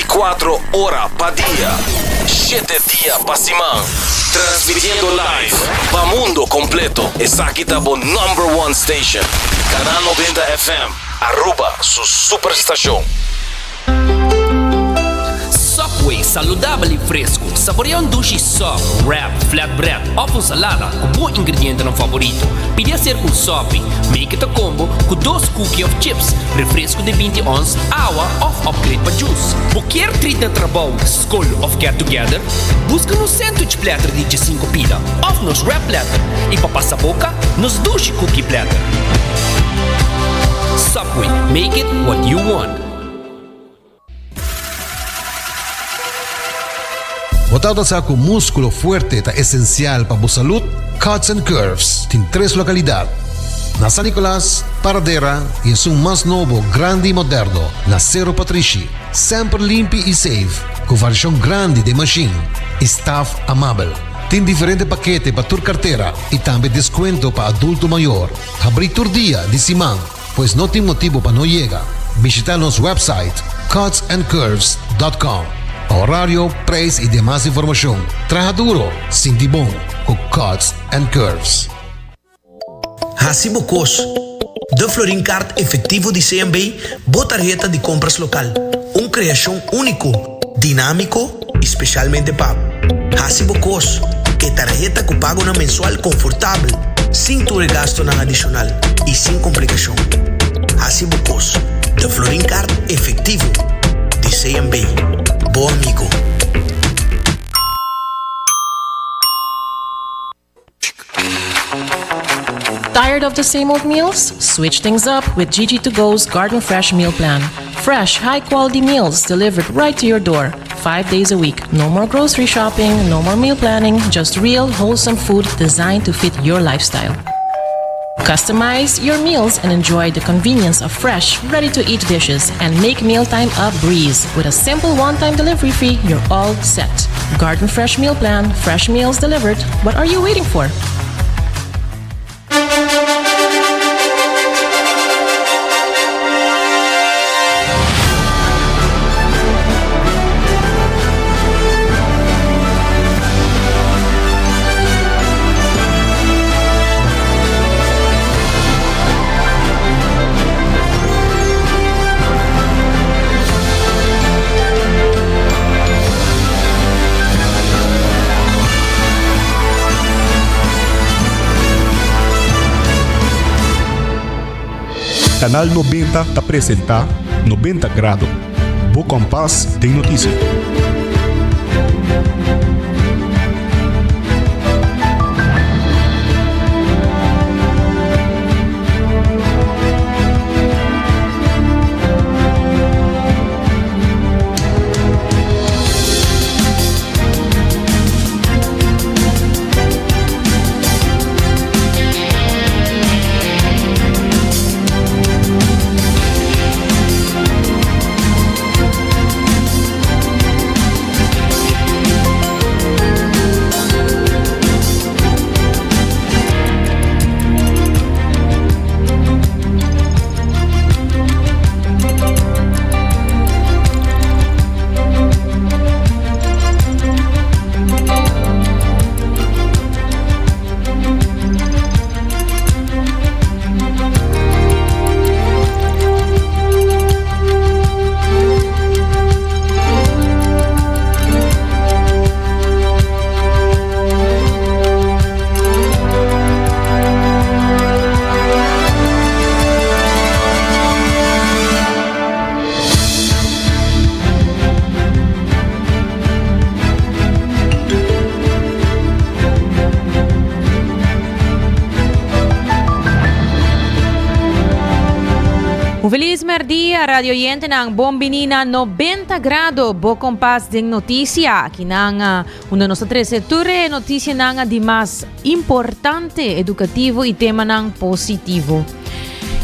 24 ora pa dia, shete dia pa siman. Transmitiendo live pa mundo completo. Esaki ta bo number one station. Canal 90 FM, Aruba su superstacion. Subway, saludabel y fresco. Saborea un dushi sub, wrap, flatbread of un salada cu bo ingredientenan favorito. Pidi acerca un sopi. Make it a combo cu dos cookie of chips, refresco di binti ons, awa of upgrade pa juice. Bo kier treat na trabou, scol of get together? Busca nos sandwich platter di djesinco pida of nos wrap platter y pa pasa boca, nos dushi cookie platter. Subway, make it what you want. Bo tabata sa ku múskulo fuerte ta esensial pa bo salud? Cuts and Curves tin tres lokalidat, na San Nicolas, Paradera i esun mas nobo, grandi i moderno, na Sero Patrishi. Semper limpi i safe, ku variashon grandi den mashin i staf amabel. Tin diferente pakete pa tur kartera i tambe deskuento pa adulto mayor. Habrí tur dia di siman. Pues no tin motibo pa no yega. Bishita nos website cutsandcurves.com pa horario, prijs y demas informacion. Traha duro, sinti bon cu Cuts and Curves. Hasi bo kos. De Florin Card Efectivo di CMB, bo tarheta di compras local. Un creacion unico, dinamico y specialmente pa bo. Hasi bo kos, e tarheta ku pagonan mensual konfortabel, sin tur e gastonan adishonal i sin komplikashon. Hasi bo kos, de Florin Card Efectivo di CMB. Bo amigo. Tired of the same old meals? Switch things up with Gigi to Go's Garden Fresh Meal Plan. Fresh, high quality meals delivered right to your door, five days a week. No more grocery shopping, no more meal planning, just real, wholesome food designed to fit your lifestyle. Customize your meals and enjoy the convenience of fresh, ready to eat dishes and make mealtime a breeze. With a simple one time delivery fee, you're all set. Garden Fresh Meal Plan, fresh meals delivered. What are you waiting for? Canal 90 ta presenta 90 Grado, bo kompas den noticia. Un feliz merdia, radio oyentenan. Bon bini na 90 grado, bo kompas den noticia. Aki nan, ah, unda nos ta trece tur e noticianan di mas importante, educativo y temanan positivo.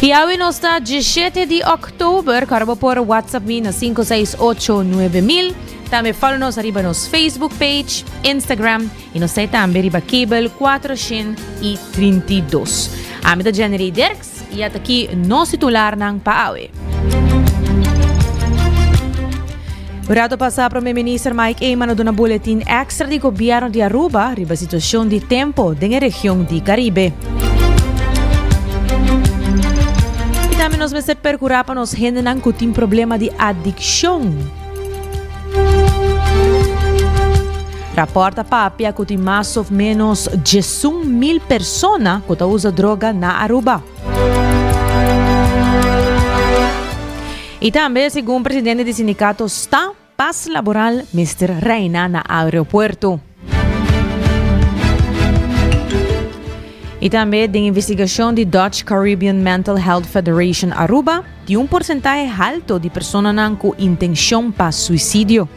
Y awe nos ta 17 di oktober, karo bo por WhatsApp mi na 568 9000. Tambe follow nos ariba nos Facebook page, Instagram y nos ta tambe riba cable 432. Ami ta Jenny Dirks y ata aki nos titularnan pa awe. Un rato pasa Prome Minister Mike Eman a duna boletin extra di gobierno di Aruba riba situacion di tempo den e region di Caribe. Y tambe nos mester percura pa nos hendenan cu tin problema di adiccion. Raport a papia cu tin mas of menos 11,000 persona cu ta usa droga na Aruba. Y tambe, segun presidente di sindicato sta, paz laboral mester reina na aeropuerto. Y tambe den investigacion di Dutch Caribbean Mental Health Federation Aruba, tin un porcentahe halto di personanan cu intencion pa suicidio.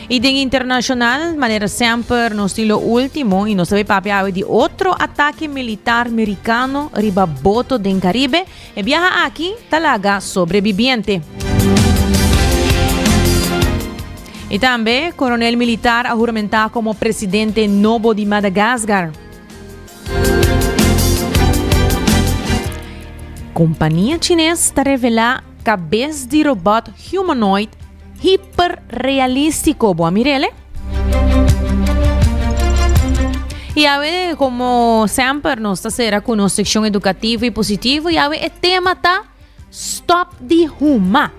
Y den internacional, manera semper, nos tin lo ultimo y nos ta bay papia awe di otro atake militar mericano riba boto den Caribe. E biaha aki ta laga sobreviviente. Y tambe, coronel militar a huramenta como presidente nobo di Madagascar. Compania chines ta revela cabes di robot humanoid hiperrealístico. Bo a mirele? Y awe, como semper, nos ta cera cu nos seccion educativo y positivo. Y awe e tema ta Stop di huma.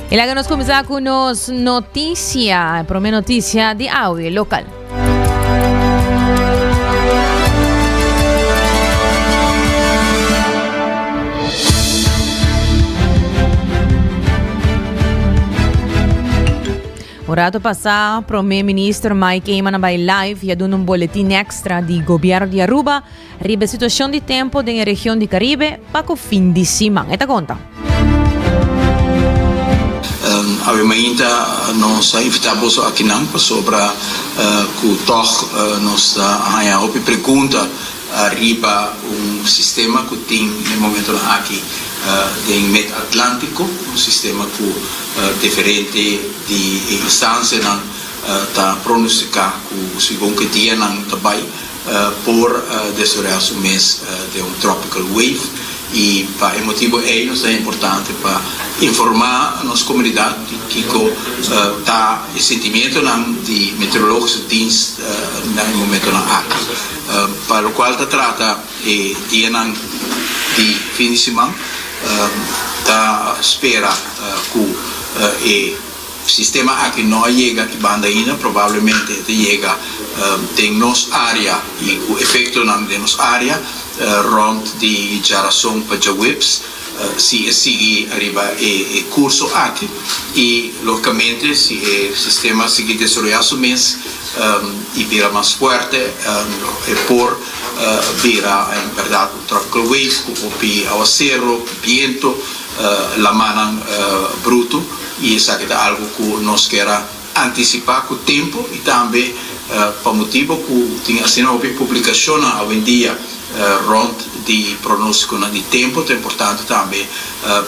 Y laga nos cuminsa cu nos noticia, prome noticia di awe local. Un rato pasá, Prome Minister Mike Eman a bai live y a duna un boletin extra di Gobierno di Aruba riba e situacion di tempo den e region di Caribe pa cu fin di siman. E ta conta. Awe mainta nos a invitá boso akinan pasobra ku tòg nos ta haña hopi pregunta riba un sistema ku tin na e momentonan aki den Mid-Atlántiko, un sistema ku diferente di e instansianan ta pronostiká ku segun ku e dianan ta bai por desaroyá su mes den un tropical wave i pa e motibu ei nos ta importante pa informá nos komunidat di kiko ta e sentimientonan di Meteorologische Dienst na e momentonan aki. Pa lokual ta trata e dianan di fin di siman ta spera ku e sistema aki no a yega aki banda ainda, probablemente e ta yega den nos área i ku efektonan den nos área rònt di djarason pa djaweps si e sigui riba e kurso aki i lógikamente si e sistema sigui desaroyá su mes i bira mas fuerte e por bira en bèrdat un tropical wave ku hopi awasero, biento, lamannan brutu i esaki ta algu ku nos kier a antisipá ku tempu i tambe pa motibu ku tin asina hopi publikashonnan awendia rònt di pronóstikonan di tempu ta importante tambe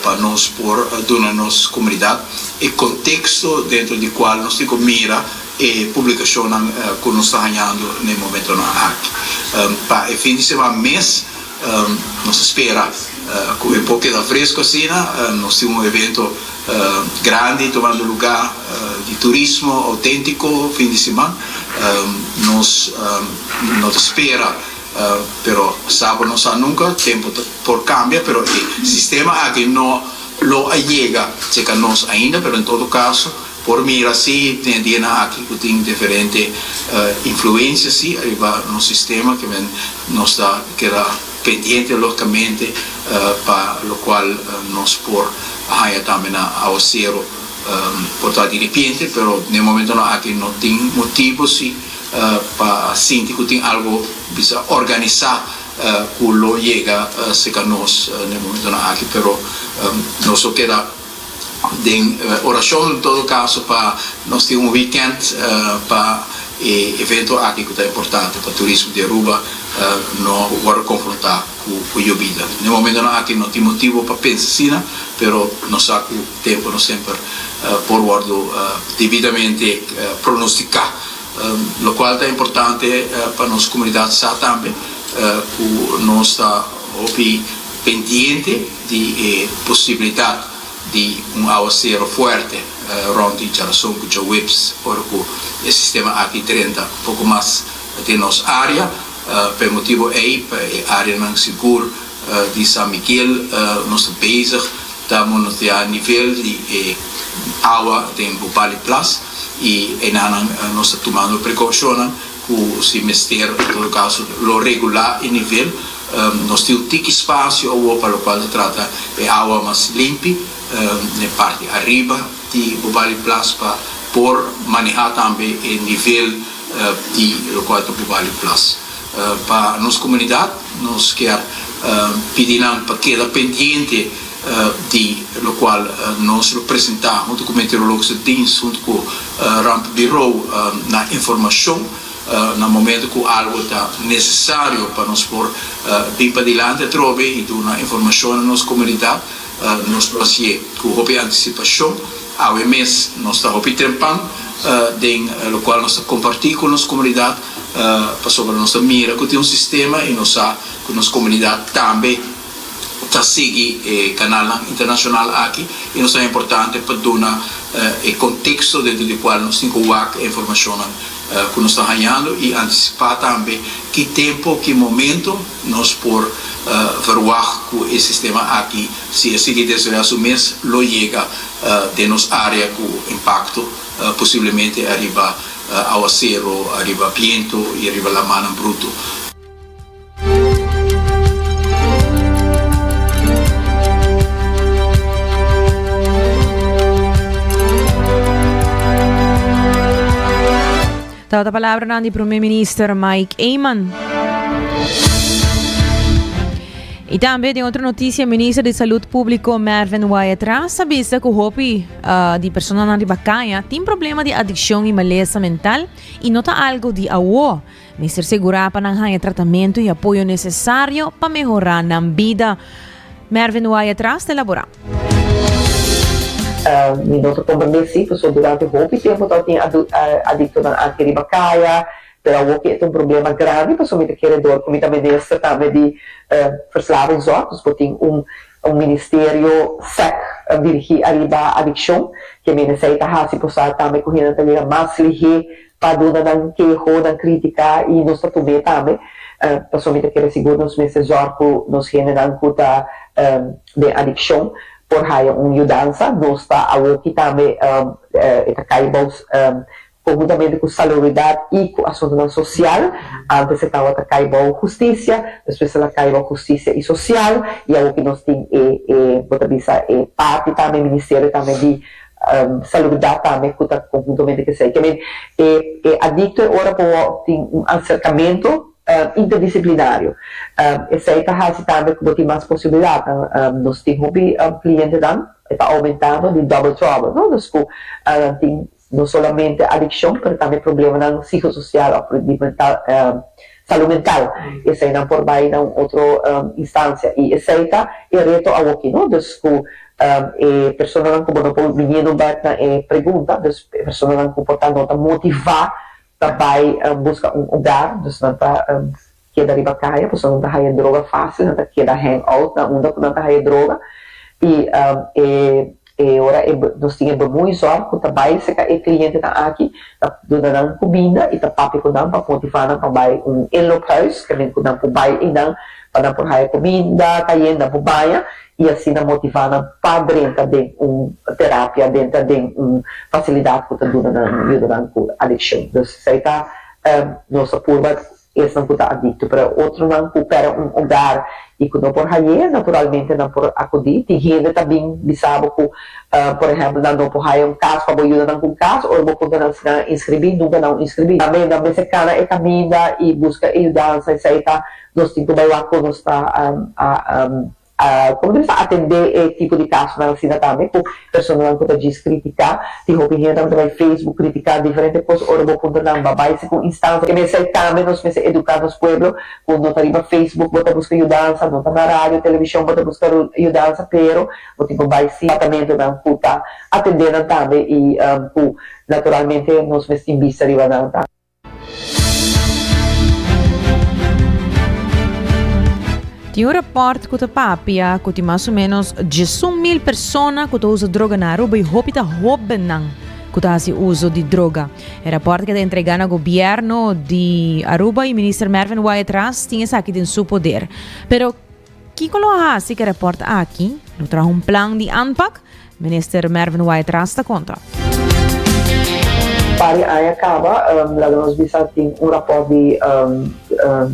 pa nos por duna nos komunidat e konteksto dentro di kual nos tin ku mira e publikashonnan ku nos ta hañando na e momentonan aki. Pa e fin di semana mes nos ta spera ku e por keda fresku asina. Nos tin un evento grandi tumando lugá di turismo outéntiko fin di siman. Nos no ta spera, pero sa bo no sa nunka, tempu por kambia, pero e sistema aki no lo a yega serka nos ainda, pero en todo kaso Por mira si den e dianan aki ku tin diferente influensia si ariba nos sistema ke men nos ta keda pendiente logikamente pa lokual nos por haña tambe na awasero por ta diripiente pero den e momentonan aki no tin motibo si pa sinti ku tin algo bisa organisa ku lo yega serka nos den e momentonan aki pero nos lo keda Den orashon en todo kaso pa nos tin un weekend pa e evento aki ku ta importante pa turismo di Aruba no wòrdu konfrontá ku yobida. Den momentonan aki no tin motibu pa pensa asina, pero nos sa ku tempu no semper por wòrdu debidamente pronostiká, lokual ta importante pa nos komunidat sa tambe. ku nos ta hopi pendiente di e posibilidat di un awasero fuerte rònt di djarason ku djaweps ora ku e sistema aki drenta un poko mas den nos área. Pa e motibu ei pa e áreanan sigur di San Miguel nos ta bezig ta monitoreá nivel di e awa den Bubali Plas i enanan nos ta tumando prekoushonnan ku si mester en todo kaso lo regulá e nivel. Nos tin un tiki spasio awor pa lokual ta trata e awa mas limpi den parti ariba di Bubali Plas pa por manehá tambe e nivel di lokual ta Bubali Plas. Pa nos komunidat nos kier pidi nan pa keda pendiente di lokual nos lo presentá huntu ku Meteorologische Dienst huntu ku Rampbureau na informashon na momento ku algu ta nesesario pa nos por bin padilanti atrobe i duna informashon na nos komunidat. Nos lo hasié ku hopi antisipashon. Awe mes nos ta hopi trempan den lokual nos ta kompartí ku nos komunidat pasobra nos ta mira ku tin un sistema i nos sa ku nos komunidat tambe ta sigui e kanalnan internashonal aki i nos ta importante pa duna e konteksto dentro di kual nos tin ku wak e informashonnan ku nos ta hañando i antisipá tambe ki tempu, ki momento nos por verwagt ku e sistema aki si e sigui desaroyá su mes lo yega den nos área ku impakto posiblemente ariba awasero, ariba bientu i ariba lamannan brutu. Tabata palabranan di Prome Minister Mike Eman. Y tambe den otro noticia, Minister di Salud Publico Mervin Wyatt-Ras a bisa cu hopi uh, di personanan riba caña tin problema di adiccion y malesa mental y no ta algo di awo. Mester segura pa nan haña tratamentu y apoyo necesario pa mehora nan bida. Mervin Wyatt-Ras ta elabora. Mi no ta comprende si, pasobra durante hopi tempo tabatin adictonan aki riba caya, pero awor ki e ta un problema grandi, pasobra mi ta kere dor cu mi ta minister tambe di Verslavingszorg, dus bo tin un un ministerio sec dirigi ariba adiccion, ke mene esey ta haci por sa tambe cu hendenan ta yega mas lihe pa duna nan keho, nan critica y nos ta tum'é tambe, pasobra mi ta kere sigur nos mester zorg cu nos hendenan cu ta den adiccion por haya un yudansa. Nos ta awoki tambe e ta cay bou conhuntamente cu salubridad y cu asuntonan social, antes e tabata cay bou husticia, despues el a cay bou husticia y social y awoki nos tin e e bo ta bisa e parti tambe ministerio tambe di Salubridad tambe cu ta conhuntamente cu esey. Ke e e adicto e ora por tin un acercamento interdisciplinario. Esey ta haci tambe cu bo tin mas posibilidadnan. Nos tin hopi clientenan, e ta aumentando, di double trouble, no? Dus cu nan tin no solamente adiccion pero tambe problemanan psicosocial of di mental, salud mental. Eseynan por bay na un otro instancia y esey ta e reto awoki, no? Dus cu E personanan ku bo no por biniendo bek na e pregunta, dus e personanan ku por ta no ta motivá pa bai buska un hogar, dus nan ta keda riba kaya pasobra nan ta haya droga fásil, nan ta keda hang out na unda ku nan ta haya droga. I e e ora e nos tin e bemoeizorg ku ta bai serka e klientenan aki, ta duna nan kuminda i ta papia ku nan pa motivá nan pa bai un inloophuis, ku nan por bai einan pa nan por haya kuminda kayente, nan por baña i asina motivá nan pa drenta den un terapia, drenta den un fasilidat ku ta duna nan, yuda nan ku adikshon. Dus esei ta nos a purba esnan ku ta adikto, pero e otronan ku pèrdè un hogar i ku no por hañ'é, naturalmente nan por akudí. Tin hende ta bin bisa bo ku, por ehèmpel, nan no por haña un kas pa bo yuda nan ku un kas, ora bo puntra nan si nan a inskribí, nunka nan a inskribí. Tambe nan mester kana e kaminda i buska e yudansa, esei ta nos tin ku bai wak kon nos ta Como ta bisa atende e tipo di casonan asina tambe cu personanan cu ta djis critica. Tin hopi hende tambe ta bay Facebook critica diferente cos ora bo puntra nan ba bay si cu instancia. E mester tambe nos mester educa nos pueblo cu no ta riba Facebook bo ta busca yudansa, no ta na radio, television bo ta busca yudansa pero bo tin cu bay si tratamentonan cu ta atende nan tambe y cu naturalmente nos mester tin bista riba nan tambe. Tin un rapòrt ku ta papia ku tin mas o ménos 11 mil persona ku ta usa droga na Aruba i hopi ta hóbennan ku ta hasi uso di droga. E rapòrt keda entregá na gobièrnu di Aruba i Minister Mervin Wyatt-Ras tin esaki den su poder. Pero kiko lo a hasi ku e rapòrt aki? Lo traha un plan di aanpak? Minister Mervin Wyatt Ras ta konta. Par di aña kaba, laga nos bisa tin un rapòrt di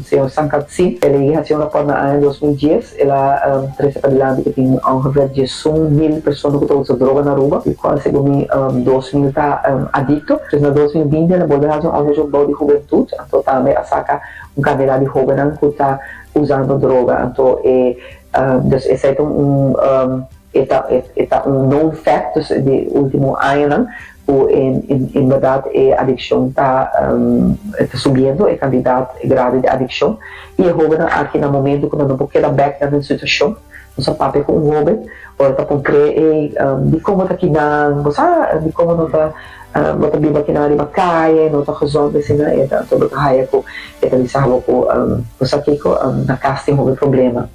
señor Sankat Singh. El a yega hasi un rapòrt na aña 2010. El a trese padilanti ku tin ongeveer 11,000 persona ku ta usa droga na Aruba, di kual segun mi 2000 ta adikto. Dus na 2020 el a bolbe hasi un onderzoek bou di hubentut, anto tambe a saka un kantidat di hóbennan ku ta usando droga. Anto e dus esei ta un. E ta e ta un known fact dus di ultimo añanan ku en en berdad e adikshon ta ta subiendo e kantidat e grado di adikshon i e hobennan aki na momento ku nan no por keda bek na nan situashon nos a papia ku un hoben ora ta puntr'é ey dikon bo ta kinan bo sa dikon bo no ta bo ta biba kinan riba kaya no ta gezond asina e ta anto bo ta haya ku e ta bisa bo ku bo sa kiko na kas tin hopi problema.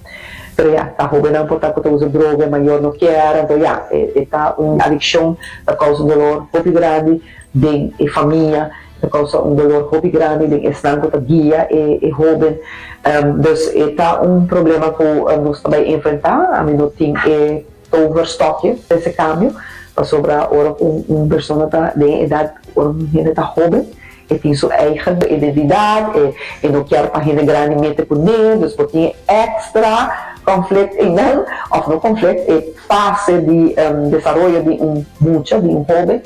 Pero ya, ta hobennan por ta ku ta usa droga, e mayor no kier, anto ya, e ta un adikshon, ta kousa un dolor hopi grandi den e famia, ta kousa un dolor hopi grandi den esnan ku ta guia e hoben. Dus e ta un problema ku nos ta bai enfrentá, ami no tin e toverstokje pa ese kambio, pasobra ora ku un persona ta den e edat, ora un hende ta hoben, E tin su eigen identidad, e e no kier pa hende grandi mete cu ne, dus por tin extra conflict eynan, of no conflict, e fase di desaroyo di un mucha, di un hoben,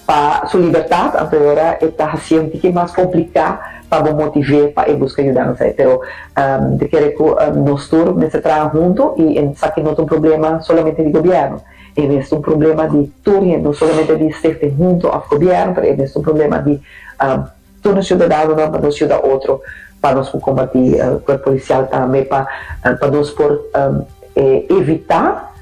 pa su libertad, anto e ora e ta hacié un tiki mas complica pa bo motivé pa e busca yudansa. Pero mi ta kere cu nos tur mester traha hunto y esaki no ta un problema solamente di gobierno. E mes ta un problema di tur hende, no solamente di Stichting Hunto of gobierno, pero e mes ta un problema di tur nos ciudadanonan pa nos yuda otro pa nos por combati cuerpo policial tambe pa pa nos por evita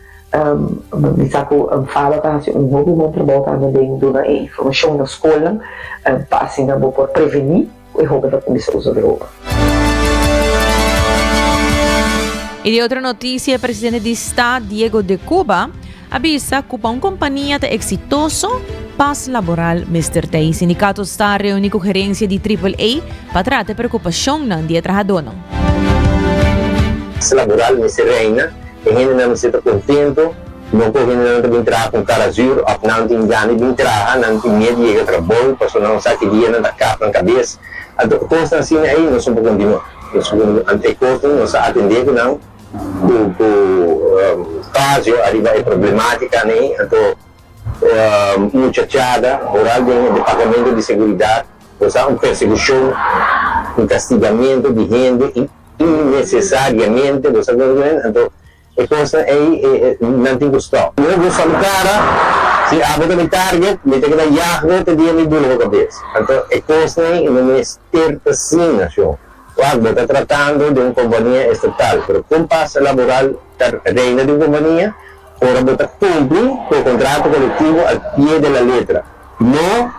mi sa cu FADA ta haci un hopi bon trabou tambe den duna e informacion na scolnan pa asina bo por preveni E hoben ta kuminsá usa droga. I di otro notisia, e presidente di sta, Diego de Cuba, a bisa ku pa un kompania ta eksitoso, pas laboral mester ta. E sindikato sta reuni ku gerensia di Triple A pa trata e preokupashonnan di e trahadónan. Pas laboral mester reina, e hendenan mester ta kontento. No ku hendenan ta bin traha ku kara zuur òf nan tin gana di bin traha, nan tin miedu di yega trabou pasobra nan sa ki dia nan ta kap nan kabes. Anto kosnan asina ei nos no por kontinuá. Nos por kontinuá. Anto e kosnan nos a atendé ku nan ku ku Fazio ariba e problemátikanan ei. Anto muchachada oral den e departamento di seguridat bo sa un persekushon, un kastigamentu di hende innesesariamente bo sa kon anto E kosnan ei nan tin ku stòp. Mi no gusta mi kara, si abo ta mi target, mi ta keda yag bo te dia mi bula bo kabes. Anto e kosnan ei no mester ta asina, shon. Wak, bo ta tratando den un kompania estatal, pero kon pasa laboral ta reina den un kompania ora bo ta kumpli ku e kontrato kolektivo al pie de la letra. No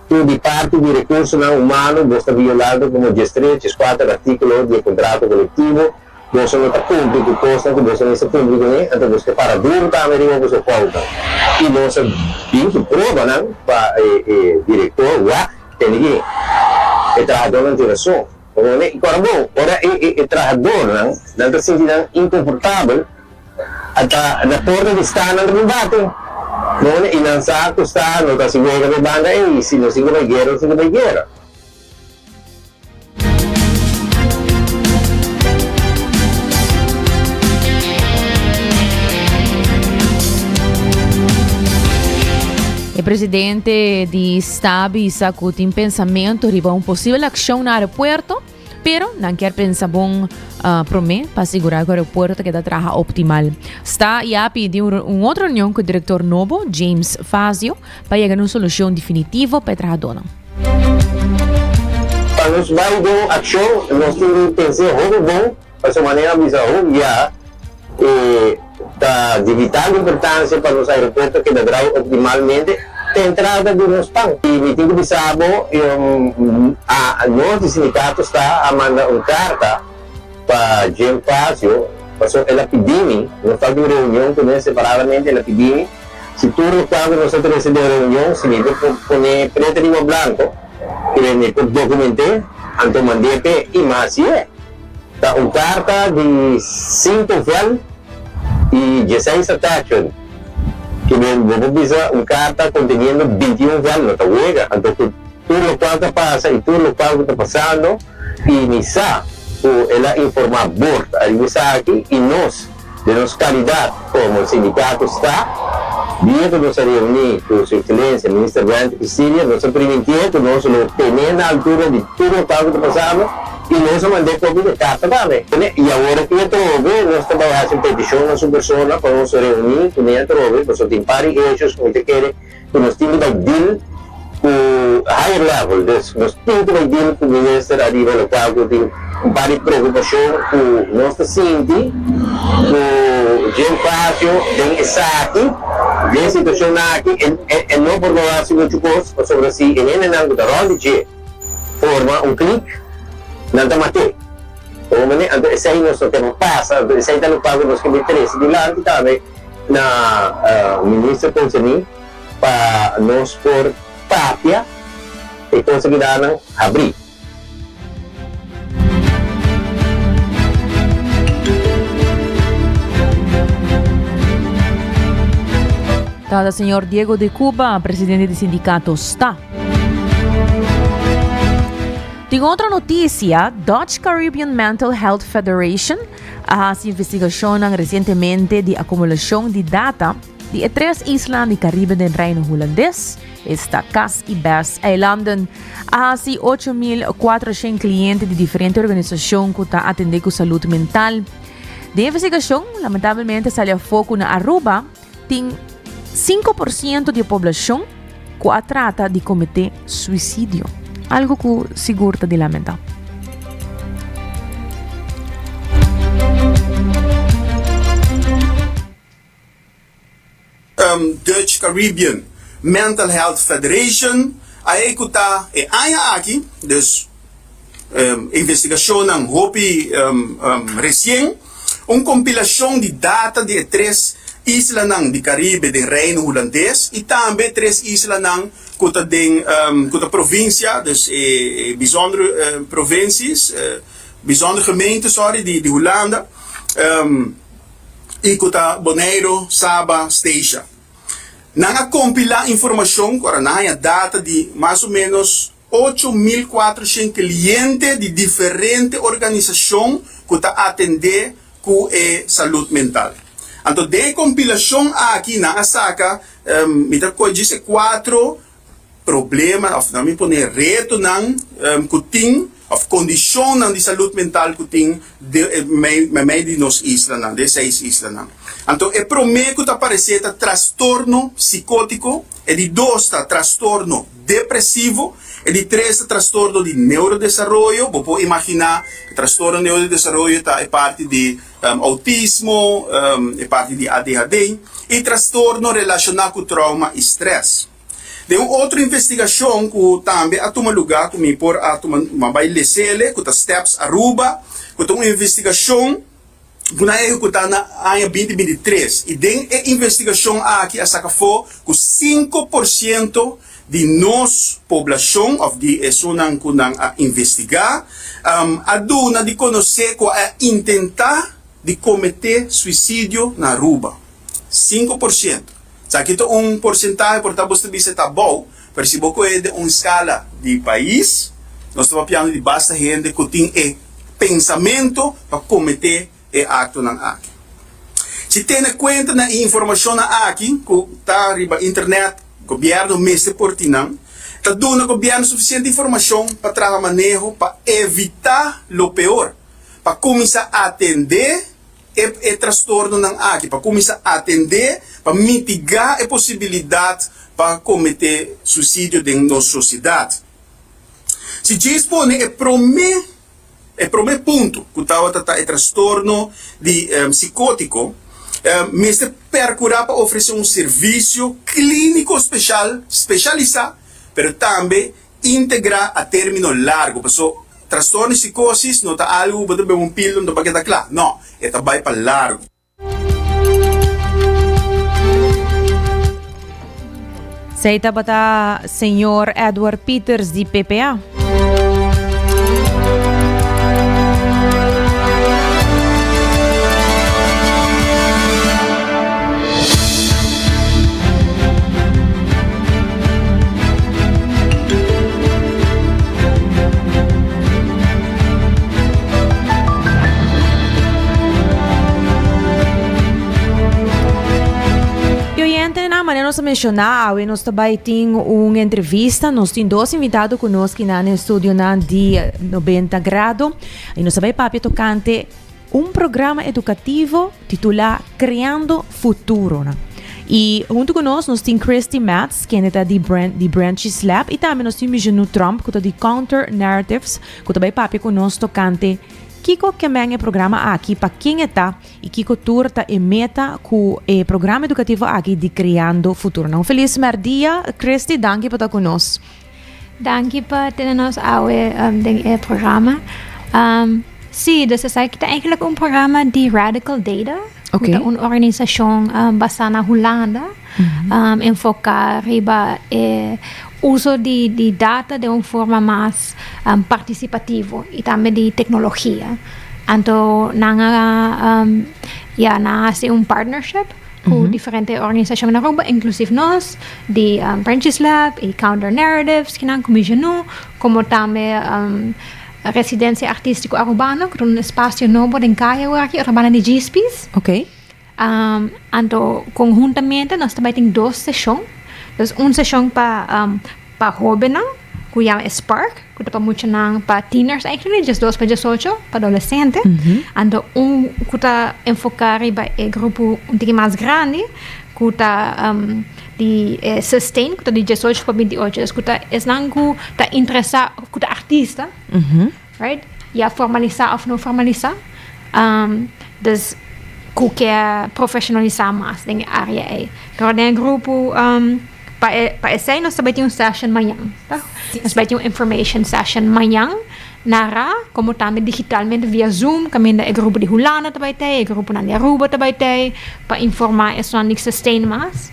ku di parti di rekursonan humano bo sta violando komo diestres, dieskuater artíkulo di e kontrato kolektivo. Boso no ta kumpli ku kosnan ku boso mester kumpli kuné, anto boso ke para duru tambe riba boso foutnan. I nos a bin ku probanan pa e direktor wak tende ki e trahadónan tin rason. I kòrda bon, ora e trahadónan nan ta sinti nan inkonfortabel, ata na porta di sta nan ta bin bati. I nan sa ku sta no ta hasi wega pa e banda ei, si nos tin ku bai guera, nos tin ku bai guera. E presidente di sta bisa cu tin pensamento riba un posibel accion na aeropuerto, pero nan kier pensa bon uh, prome pa asegura cu aeropuerto keda traha optimal. Sta ya pidi un, un otro reunion cu director nobo, James Fazio, pa yega na un solucion definitivo pa e trahadonan. Pa nos bai den un akshon, nos tin di pens'é hopi bon, pasobra manera a bisa hopi bia e ta di vital importansia pa nos aeropuerto keda drai optimalmente te entrada di nos pan. I mi tin ku bisa bo, a nos di sindikato sta a manda un karta pa Jim Fazio. Paso el a pidi mi, nos tabatin un reunion kuné separadamente, el a pidi mi si tur lokual ku nos a trese den reunion, si mi por pone preto riba blanko, ku mi por dokument'é, anto mand'é p'e i mi a hasié. Ta un karta di sinku vel i dieseis attachment. Ke bo por bisa un karta konteniendo bintiun vel no ta wega. Anto ku tur lokual ta pasa i tur lokual ku ta pasando i mi sa ku el a informá bord ariba esaki i nos den nos kalidat komo sindikato sta dia ku nos a reuní ku su ekselensia Minister Wendy Cecilia nos a primintié ku nos lo tené na altura di tur lokual ku ta pasando i nos a mand'é kopia di e karta tambe. I awor aki atrobe nos ta bai hasi un petishon na su persona pa nos reuní kuné atrobe pasobra tin par di hechos ku mi ta kere ku nos tin ku bai deal ku higher level, dus nos tin ku bai deal ku minister ariba lokual ku tin un par di preokupashon ku nos ta sinti ku Jim Fazio den esaki, den e situashon aki e no por no hasi muchu kos pasobra si e hendenan ku ta rònt di dje forma un klik nan ta mat'é. Bo mane? Anto esei nos no ke pa pasa, anto esei ta lokual ku nos ke bai trese dilanti tambe. Na minister konserní pa nos por papia e konsegidadnan habrí. Tabata señor Diego de Cuba, presidente di sindicato sta. Tin otro noticia, Dutch Caribbean Mental Health Federation A hasi investigashonnan resientemente di akumulashon di data di e tres islanan di Karibe den Reino Hulandes, esta Kas i Bes Eilanden. A hasi 8.400 kliente di diferente organisashon ku ta atendé ku salud mental. Den investigashon, lamentablemente sali afó ku na Aruba tin 5% di e poblashon ku a trata di kometé suisidio, algu ku sigur ta di lamentá. Dutch Caribbean Mental Health Federation a ehekutá e aña aki, dus investigashonnan hopi resien, un kompilashon di data di e tres islanan di Karibe den Reino Hulandes i tambe tres islanan ku ta den ku ta provinsia, dus e bijzondere provincies, bijzondere gemeenten, sorry, di Hulanda i ku ta Boneiru, Saba, Statia. Nan a kompilá informashon ku ora nan haña data di mas o ménos 8400 kliente di diferente organisashon ku ta atendé ku e salud mental. Anto den e kompilashon aki nan a saka, mi ta kohe djis e kuatro problema òf nan mi pone retonan ku tin òf kondishonnan di salud mental ku tin meimei di nos islanan, den e seis islanan. Anto e promé ku ta aparesé ta trastorno sikótiko, e di dos ta trastorno depresivo, e di tres ta trastorno di neurodesaroyo, bo por imaginá e trastorno neurodesaroyo ta e parti di outismo, e parti di ADHD, i trastorno relashoná ku trauma i strès. Den un otro investigashon ku tambe a tuma lugá ku mi por a tuma, mi a bai les'ele, ku ta Steps Aruba, ku ta un investigashon ku nan a ehekutá na aña 2023 i den e investigashon aki a saka afó ku 5% di nos poblashon òf di esunnan ku nan a investigá a duna di konosé ku a intentá di kometé suisidio na Aruba. 5%. Esaki ta un porsentahe por ta bo ta bisa ta abou, pero si bo kohe den un skala di pais, nos ta papiando di basta hende ku tin e pensamento pa kometé e aktonan aki. Si tene kuenta na e informashonnan aki ku ta riba internet, gobièrnu mester por tin nan, ta duna gobièrnu sufisiente informashon pa traha maneho pa evitá lo peor, pa kuminsá atendé e e trastornonan aki, pa kuminsá atendé, pa mitigá e posibilidat pa kometé suisidio den nos sosiedat. Si djis pone e promé e promé punto ku tabata ta e trastorno di sikótiko, mester perkurá pa ofresé un servisio klíniko speshal, speshalisá, pero tambe integrá a término largo, paso. Trastorno di psicosis no ta algu ku bo ta bebe un pildo anto pa keda kla. No, e ta bai pa largu. Esei tabata señor Edward Pieters di PPA. Y oyentenan, manera nos a menciona, awe nos ta bay tin un entrevista. Nos tin dos invitado cu nos kinan den estudionan di 90 Grado. Y nos ta bay papia tocante un programa educativo titula Creando Futuronan. Y hunto cu nos, nos tin Christy Metz, kende ta di Bran di Branches Lab, y tambe nos tin Mijenou Tromp, cu ta di Counter Narratives, cu ta bay papia cu nos tocante kico ke men e programa aki, pa ken e ta, y kico tur ta e meta cu e programa educativo aki di Creando Futuronan. Un feliz merdia, Christy, danki pa ta cu nos. Danki pa tene nos awe den e programa. Sí, dus esaki ta eigenlijk un programa di Radical Data, ku ta un organisashon basá na Hulanda, enfoká riba e uso di data den un forma mas partisipativo i tambe di teknologia. Anto nan a, ya, nan a hasi un partnership ku diferente organisashon na Aruba, inklusief nos, di Branches Lab i Counter Narratives, kinan ku Mijenú, komo tambe Residencia Artístiko Arubano, ku ta un espasio nobo den kaya awor aki, ora banda di Djispis. Anto konhuntamente nos ta bai tin dos seshon. Dus un seshon pa pa hóbennan ku yama e Spark, ku ta pa muchanan, pa tieners eigenlijk, diesdos pa diesocho, pa adolesente. Anto un ku ta enfoká riba e grupo un tiki mas grandi, ku ta di e Sustain, ku ta di diesocho pa bintiocho. Dus ku ta esnan ku ta interesá, ku ta artista, right, ya formalisá òf no formalisá. Dus ku ke profeshonalisá mas den e área ei. Pero den e grupo. Pa e pa esei nos ta bai tin un session mañan, ta? Nos bai tin un information session mañan na ra, como tambe digitalmente via Zoom, caminda e grupo di Hulanda ta bai tei, e gruponan di Aruba ta bai tei, pa informa esnan di Sustain mas.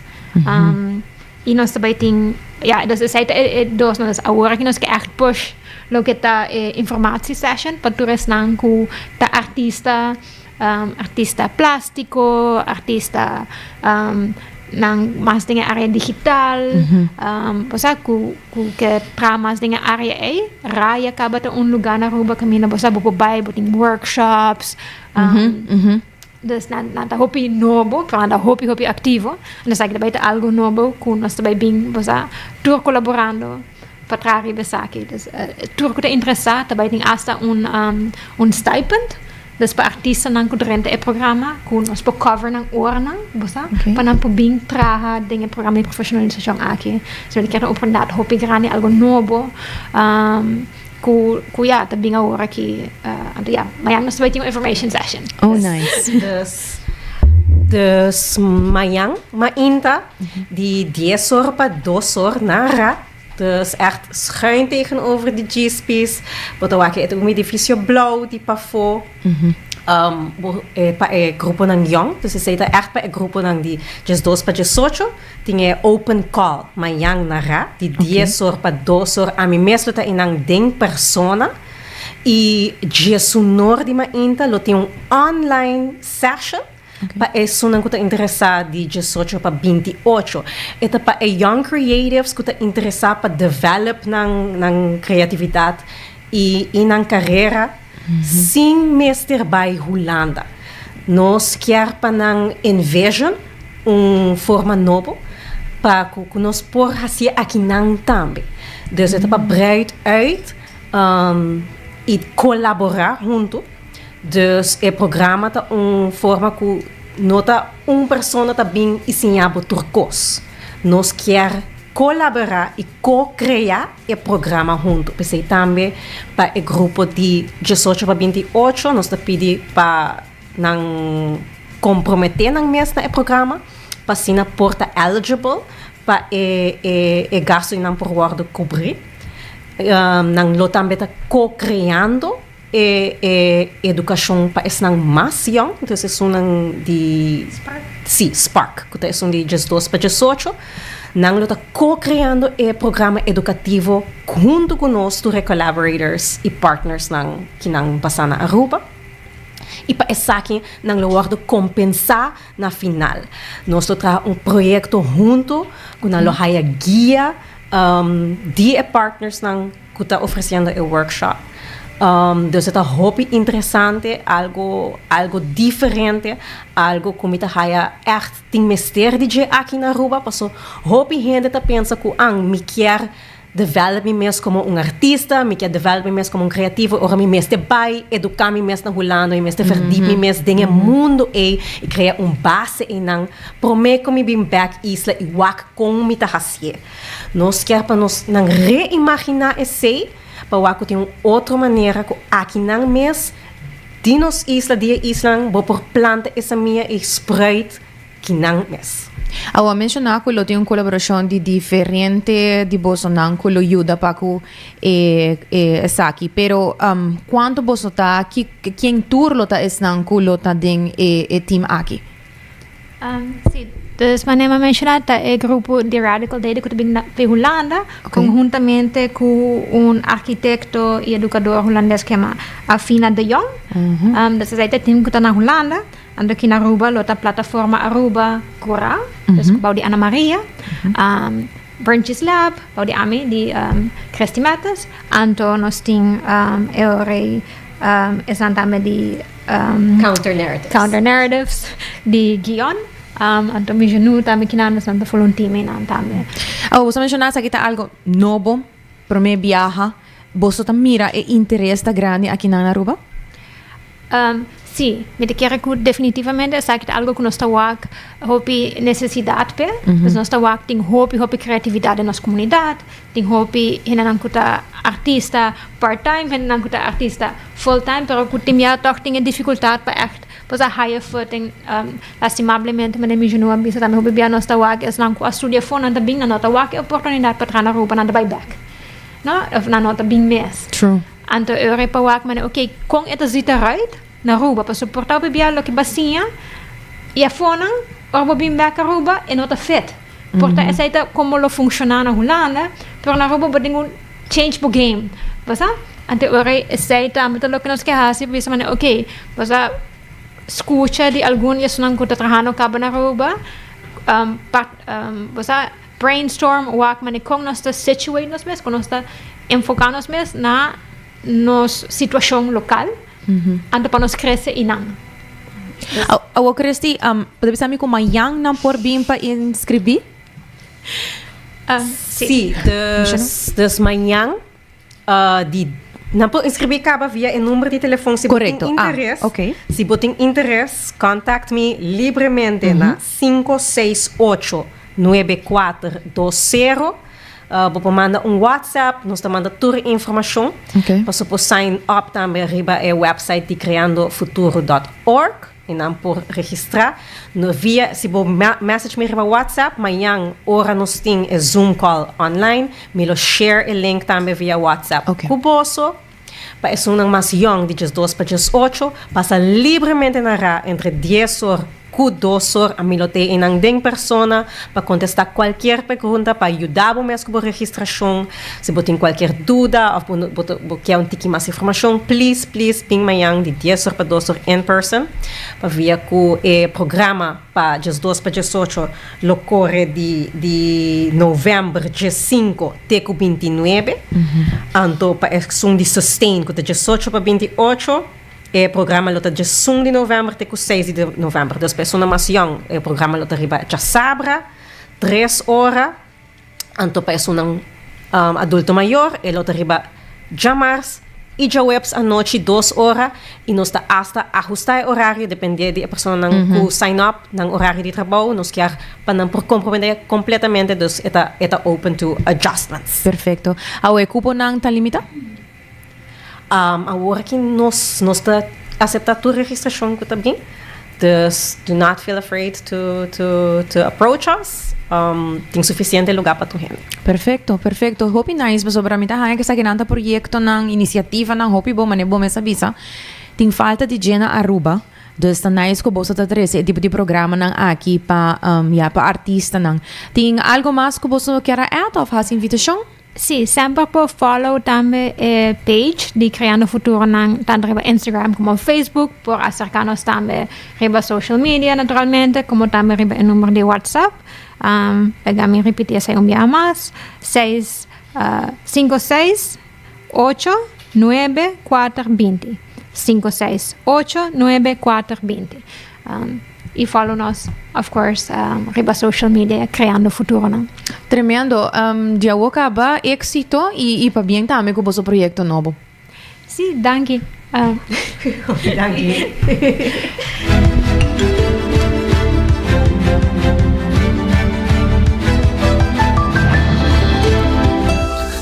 Y nos ta bai tin, ya, dus esei ta e e dos, nos awor aki nos ke echt push loke ta e informatie session pa tur esnan cu ta artista, Artista plástiko, artista nan mas den e área digital, bo sa ku ku ke traha mas den e área ei, Raya kaba ta un lugá na Aruba kaminda bo sa bo por bai, bo tin workshops, dus nan nan ta hopi nobo, pero nan ta hopi hopi aktivo, nos aki ta bai ta algu nobo ku nos ta bai bin bo sa tur kolaborando pa traha riba esaki. Dus tur ku ta interesá ta bai tin asta un un stipend. Dus pa artistanan ku drenta e programa ku nos por cover nan oranan, bo sa, pa nan por bin traha den e programa di profesionalisashon aki. So mi ta kere un oportunidat hopi grandi, algo nobo ku ku ya ta bin awor aki. Anto ya, mañan nos ta bai tin un information session. Oh nice. Dus dus mañan mainta di dies or pa dos or na ra. Dus echt schuin tegenover di Djispis. Bo ta wak e ta un edifisio blauw di pafó. Bo e pa e gruponan yong. Dus esei ta echt pa e gruponan di diesdos pa diesocho. Tin e open call mañan na ra di dies or pa dos or. Ami mes lo ta einan den persona. I diesunor di mainta lo tin un online session. Pa esunnan ku ta interesá di diesocho pa bintiocho. E ta pa e young creatives ku ta interesá pa develop nan nan kreatividat i i nan karera sin mester bai Hulanda. Nos kier pa nan envision un forma nobo pa ku ku nos por hasié akinan tambe. Dus e ta pa breid uit i kolaborá huntu. Dus e programa ta un forma ku no ta un persona ta bin i siña bo tur kos. Nos kier kolaborá i ko-kreá e programa huntu. P'esei tambe pa e grupo di diesocho pa bintiocho nos ta pidi pa nan komprometé nan mes na e programa pa asina por ta eligible pa e e gastunan por wòrdu kubrí. Nan lo tambe ta co-creando e e educacion pa esnan mas yong, entonces esunnan di Spark. Si, Spark, cu ta esun di diesdos pa diesocho. Nan lo ta co-creando e programa educativo hunto cu nos tur e collaborators y partnersnan ki nan basa na Aruba. Y pa esaki nan lo wordo compensa na final. Nos lo traha un proyecto hunto cu nan lo haya guia di e partnersnan cu ta ofreciendo e workshop. Dus e ta hopi interesante, algo algo diferente, algo cu mi ta haya echt tin mester di dje aki na Aruba, paso hopi hende ta pensa cu an mi kier develop mi mes como un artista, mi kier develop mi mes como un creativo, ora mi mester bay educa mi mes na Hulanda, mi mester verdiep mi mes den e mundo ey y crea un base eynan prome cu mi bin bek isla y wak con mi ta hacié. Nos kier pa nos nan reimaginá esei pa wak ku tin un otro manera ku akinan mes di nos isla, di e islanan, bo por planta e samia i spruit kinan mes. Awo a menshoná ku lo tin un kolaborashon di diferente di bosonan ku lo yuda pa ku e esaki, pero kuantu boso ta, ki ken tur lo ta esnan ku lo ta den e team aki? Sí, dus manera mi a menciona ta e grupo di Radical Data cu ta bin di Hulanda conhuntamente cu un arquitecto y educador hulandes cu yama Afina de Jong. Dus esey ta e team cu ta na Hulanda. Anto aki na Aruba lo ta Plataforma Aruba Cura, dus cu bou di Ana Maria, Branches Lab, bou di ami, di Christy Mattes. Anto nos tin e ora ey esnan tambe di Counter narratives. Counter narratives di guion. Anto mi jenu tambe kinan nos nan ta volunteer mi nan tambe. Awo boso a menshoná esaki ta algo nobo, promé biaha. Boso ta mira e interes ta grandi akinan na Aruba? Sí, mi ta kere ku definitivamente esaki ta algo ku nos ta wak hopi nesesidat p'e. Pues nos ta wak tin hopi hopi kreatividat den nos komunidat. Tin hopi hendenan ku ta artista part time, hendenan ku ta artista full time, pero ku tin bia tòg tin e difikultat pa ègt por sa haya footing. Lastimablemente manera mi Junu a bisa tambe hopi bia nos ta wak esnan ku a studia afó nan ta bin nan no ta wak e oportunidat pa traha na Aruba nan ta bai bèk no òf nan no ta bin mes. Anto e ora e pa wak manera oke kon e ta zita ruit na Aruba pasobra por ta hopi bia loke bo a siña i afónan ora bo bin bèk Aruba e no ta fit. Por ta esei ta como lo funciona na Hulanda, pero na Aruba bo tin cu change bo game, bo sa? Anto ora esei tambe ta loke nos ke haci, bisa manera ok, bo sa scucha di algun di esunnan cu ta trahando caba na Aruba, bo sa brainstorm wak manera con nos ta situate nos mes, con nos ta enfoca nos mes na nos situacion local. Anto pa nos crece y nan. Awor Christy, bo ta bisa mi cu mañan nan por bin pa inscribi? Sí, dus, dus mañan di, nan por inscribi caba via e number di telefon si bo tin interes. Si bo tin interes, contact mi libremente na sinku seis ocho nuebe kuater dos sero. Bo por manda un WhatsApp, nos ta manda tur e informashon. Paso por sign up tambe riba e website di creandofuturo dot org i nan por registrá. No via, si bo message mi riba WhatsApp, mañan ora nos tin e Zoom call online, mi lo share e link tambe via WhatsApp ku boso. Pa esunnan mas yòn di diesdos pa diesocho, pasa libremente na ra entre dies or ku dos or. Ami lo te einan den persona pa kontestá kualkier pregunta, pa yuda bo mes ku bo registrashon. Si bo tin kualkier duda òf bo bo bo kier un tiki mas informashon, please, please bin mañan di dies or pa dos or in person pa via ku e programa. Pa diesdos pa diesocho lo kore di di novèmber diesinko te ku bintinuebe. Anto pa esun di sustain ku ta diesocho pa binti-ocho e programa lo ta diesun di novèmber te ku seis di novèmber. Dus pa esunnan mas yòn e programa lo ta riba djasabra tres ora. Anto pa esunnan adulto mayor e lo ta riba djamars i djaweps anochi dos ora i nos ta asta ahusta e orario depende di e personanan ku sign up nan orario di trabou nos kier pa nan por comprende completamente dus e ta e ta open to adjustments. Perfecto. Awo e cuponan ta limita? Awor aki nos nos ta acepta tur registracion cu ta bin. Dus do not feel afraid to to to approach us. Tin suficiente lugar pa tur hende. Perfecto, perfecto. Hopi nice pasobra mi ta haña ku esakinan ta proyectonan, iniciativanan hopi bon manera bo mes a bisa. Tin falta di dje na Aruba. Dus ta nice ku boso ta trece e tipo di programanan aki pa ya pa artistanan. Tin algo mas ku boso kier a add of haci invitacion? Sí, semper por follow tambe e page di Creando Futuro nan tanto riba Instagram como Facebook. Por acerca nos tambe riba social media naturalmente, como tambe riba e number di WhatsApp. Um, pega mi ripiti esei un biaha mas. 6 5 6 8 9 4 20. 5 6 8 9 4 20. Um, y follow nos, of course, um, riba social media, Creando Futuro nan. Tremendo. Um, di awo caba éxito y, y pabien tambe cu boso proyecto nobo. Sí, danki. Uh. Danki.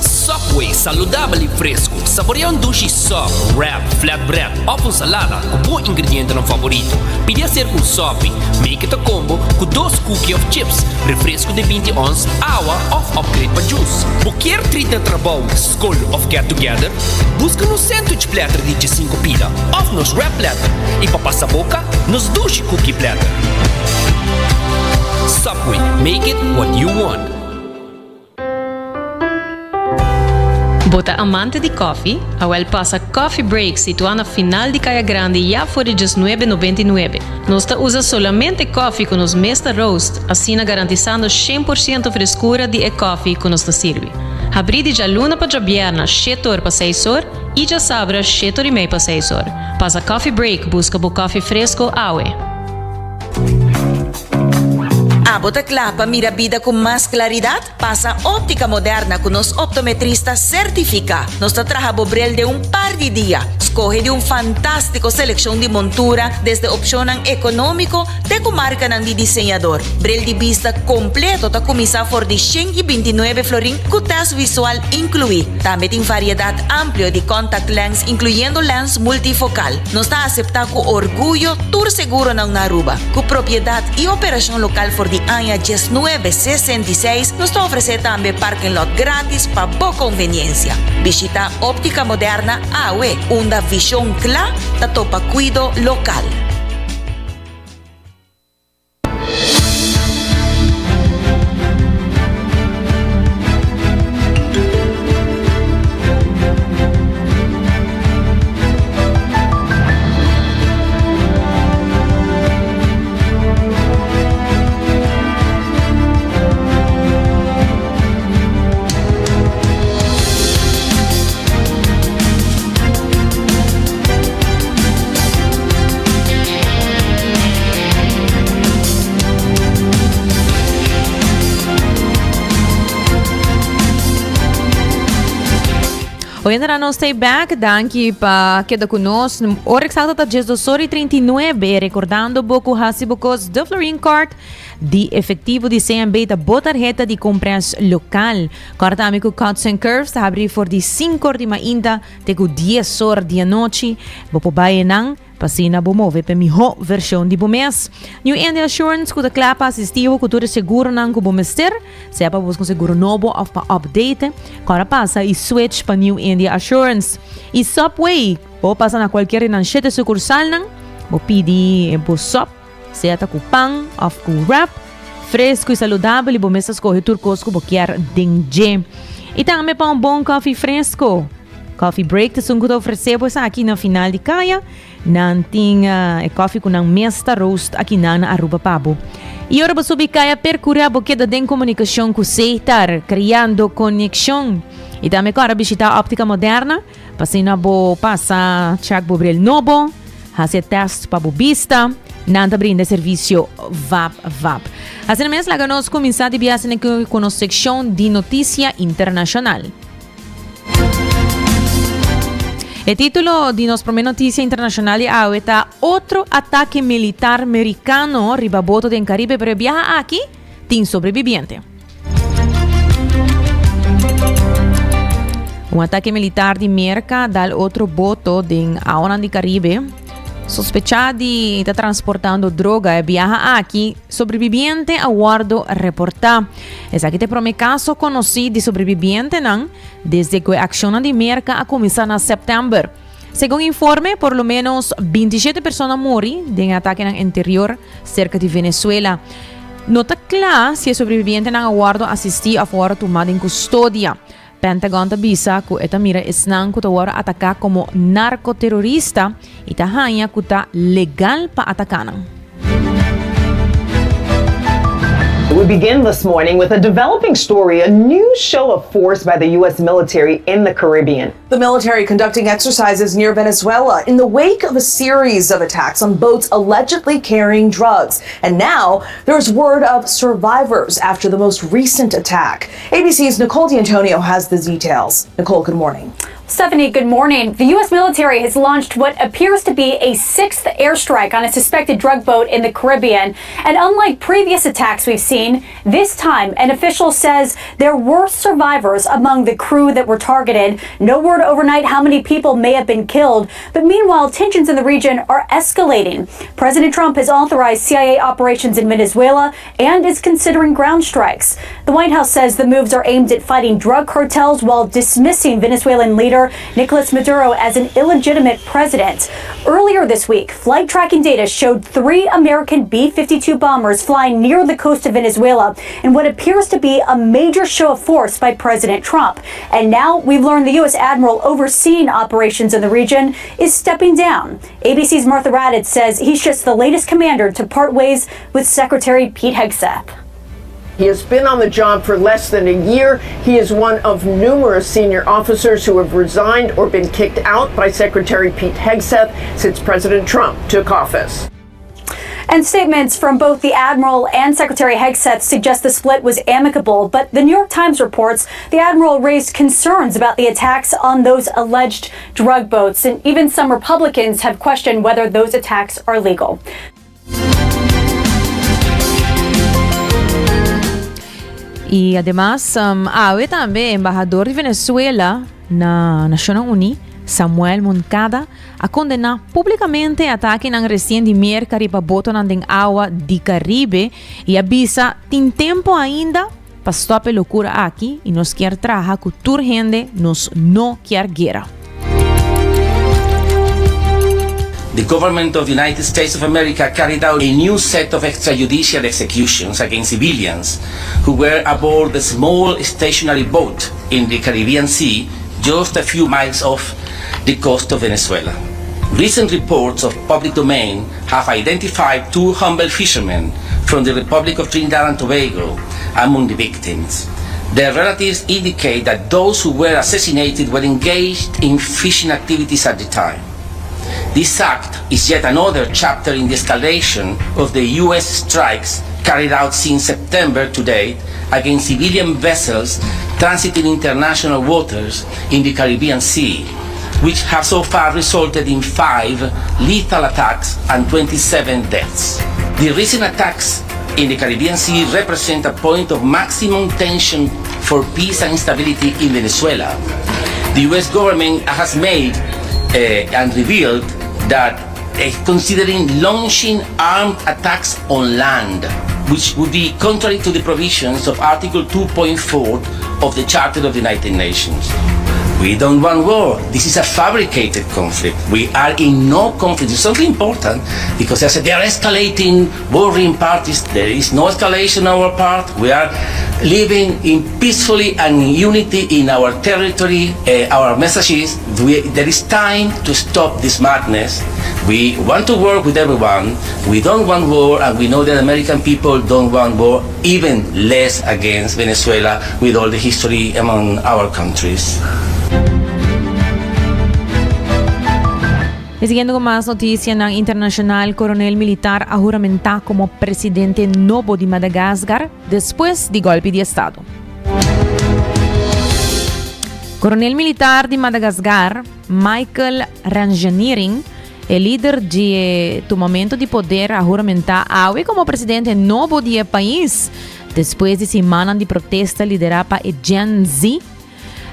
Subway, saludabel y fresco. Saborea un dushi sub, wrap, flatbread of un salada cu bo ingredientenan favorito. Pidi acerca un sopi, make it a combo cu dos cookie of chips, refresco di binti ons, awa of upgrade pa juice. Bo kier treat na trabou, scol of get together? Busca nos sandwich platter di diesinco pida of nos wrap platter y pa pasa boca, nos dushi cookie platter. Subway, make it what you want. Bo ta amante di koffie? Awel pasa Coffee Break situá na final di Kaya Grandi ya for di diesnuebe nobenta i nuebe. Nos ta usa solamente koffie ku nos mes ta roast, asina garantisando shen por siento freskura di e koffie ku nos ta sirbi. Habrí di djaluna pa djabièrna shete or pa seis or i djasabra shete or i mei pa seis or. Pasa Coffee Break buska bo koffie fresko awe. Abo ta kla pa mira bida ku mas klaridat? Pasa Óptica Moderna ku nos optometrista sertifiká. Nos ta traha bo bril den un par di dia. Skohe di un fantástiko selekshon di montura, desde opshonnan ekonómiko te ku markanan di diseñador. Bril di bista kompleto ta kuminsá for di 129 florin ku tèst visual inkluí. Tambe tin variedat amplio di contact lens inkluyendo lens multifokal. Nos ta aseptá ku orguyo tur seguronan na Aruba. Ku propiedat i operashon lokal for di aña diesnuebe sesenta i seis, nos ta ofresé tambe parking lot gratis pa bo konveniensia. Bishitá Óptica Moderna awe, unda vishon kla ta topa kuido lokal. Oyente nos stay back. Danki pa keda ku nos. Ora exacto ta 12 ora y 39. Recordando bo ku hasi bo kos de Florin Card di efectivo di CMB ta bo tarjeta di compras local. Corda ami ku Cuts and Curves ta habri for di 5 or di mainta te ku 10 or di anochi. Bo por bai nan pa asina bo move p'e mihó vershon di bo mes. New India Assurance ku ta kla pa asistí bo ku tur e seguronan ku bo mester, sea pa buska un seguro nobo òf pa update. Kòrda pasa i switch pa New India Assurance. I Subway, bo pasa na kualkier di nan shete sukursalnan, bo pidi bo sub, sea ta ku pan òf ku wrap, fresku i saludabel i bo mes ta skohe tur kos ku bo kier den dje. I tambe pa un bon kòfi fresku. Coffee Break ta esun ku ta ofresé bo esaki na final di kaya. Nan tin e kòfi ku nan mes ta roast aki nan na Aruba pa bo. I ora bo subi kaya perkurá bo keda den komunikashon ku Setar, kreando konekshon. I tambe kòrda bishitá Óptica Moderna pa asina bo pasa chèk bo bril nobo, hasi e tèst pa bo bista. Nan ta brinda e servisio vap vap. Asina mes laga nos kuminsá di biaha asina ku nos sekshon di notisia internashonal. E título di nos promé notisia internashonal di awe ta Otro atake militar merikano riba boto den Karibe pero e biaha aki tin sobrebibiente. Un atake militar di Merka dal otro boto den awanan di Karibe. Sospecha di ta transportando droga e biaha aki, sobreviviente a wordo reporta. Esaki ta e prome caso conoci di sobrevivientenan desde cu e accionnan di Merca a cuminsa na september. Segun informe, por lo menos 27 persona a muri den e atakenan anterior cerca di Venezuela. No ta cla si e sobrevivientenan a wordo asisti of wordo tuma den custodia. Pentagon ta bisa ku e ta mira esnan ku ta wòrdu ataká komo narkoterorista i ta haña ku ta legal pa ataká nan. We begin this morning with a developing story, a new show of force by the U.S. military in the Caribbean. The military conducting exercises near Venezuela in the wake of a series of attacks on boats allegedly carrying drugs. And now there's word of survivors after the most recent attack. ABC's Nicole D'Antonio has the details. Nicole, good morning. Stephanie, good morning. The U.S. military has launched what appears to be a sixth airstrike on a suspected drug boat in the Caribbean. And unlike previous attacks we've seen, this time an official says there were survivors among the crew that were targeted. No word overnight how many people may have been killed. But meanwhile, tensions in the region are escalating. President Trump has authorized CIA operations in Venezuela and is considering ground strikes. The White House says the moves are aimed at fighting drug cartels while dismissing Venezuelan leader Nicolas Maduro as an illegitimate president. Earlier this week, flight tracking data showed three American B 52 bombers flying near the coast of Venezuela in what appears to be a major show of force by President Trump. And now we've learned the U.S. admiral overseeing operations in the region is stepping down. ABC's Martha Raddatz says he's just the latest commander to part ways with Secretary Pete Hegseth. He has been on the job for less than a year. He is one of numerous senior officers who have resigned or been kicked out by Secretary Pete Hegseth since President Trump took office. And statements from both the admiral and Secretary Hegseth suggest the split was amicable, but the New York Times reports the admiral raised concerns about the attacks on those alleged drug boats, and even some Republicans have questioned whether those attacks are legal. Y ademas, um, awe tambe embahador di Venezuela na Nacionnan Uní, Samuel Moncada, a kondená públikamente e atakenan resien di Merka riba botonan den awa di Karibe i a bisa tin tempu ainda pa stòp e lokura aki i nos kier traha ku tur hende, nos no kier guera. The government of the United States of America carried out a new set of extrajudicial executions against civilians who were aboard a small stationary boat in the Caribbean Sea just a few miles off the coast of Venezuela. Recent reports of public domain have identified two humble fishermen from the Republic of Trinidad and Tobago among the victims. Their relatives indicate that those who were assassinated were engaged in fishing activities at the time. This act is yet another chapter in the escalation of the U.S. strikes carried out since September to date against civilian vessels transiting international waters in the Caribbean Sea, which have so far resulted in five lethal attacks and 27 deaths. The recent attacks in the Caribbean Sea represent a point of maximum tension for peace and stability in Venezuela. The US government has made uh, and revealed that uh, considering launching armed attacks on land, which would be contrary to the provisions of Article 2.4 of the Charter of the United Nations. We don't want war. This is a fabricated conflict. We are in no conflict. It's something important because I said they are escalating warring parties. There is no escalation on our part. We are living in peacefully and in unity in our territory. Uh, our message is we, there is time to stop this madness. We want to work with everyone. We don't want war, and we know that American people don't want war, even less against Venezuela with all the history among our countries. Y siguiendo cu mas noticianan internacional, coronel militar a huramenta como presidente nobo di Madagascar despues di golpe di estado. Coronel militar di Madagascar, Michael Randrianirina, e lider di e tumamento di poder a huramenta awe como presidente nobo di e pais, despues di simannan di protesta lidera pa e Gen Z.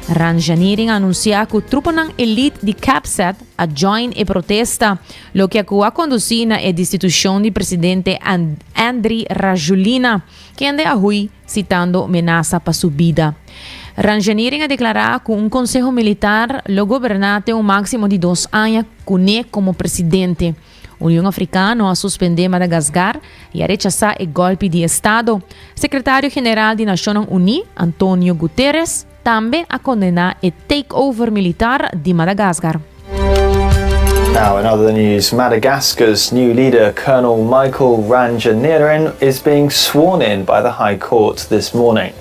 Randrianirina a anunsiá ku trupanan elite di CAPSAT a join e protesta, loke ku a kondusí na e destitushon di presidente Andry Rajoelina, kende a hui sitando menasa pa su bida. Randrianirina a deklará ku un konseho militar lo goberná te un máksimo di dos aña kuné komo presidente. Union Afrikano a suspendé Madagasgar i a rechasá e gòlpi di estado. Sekretario General di Nashonnan Uní, Antonio Guterres, tambe a kondená e takeover militar di Madagasgar. Now, in other news, Madagascar's new leader, Colonel Michael Randrianirina, is being sworn in by the High Court this morning.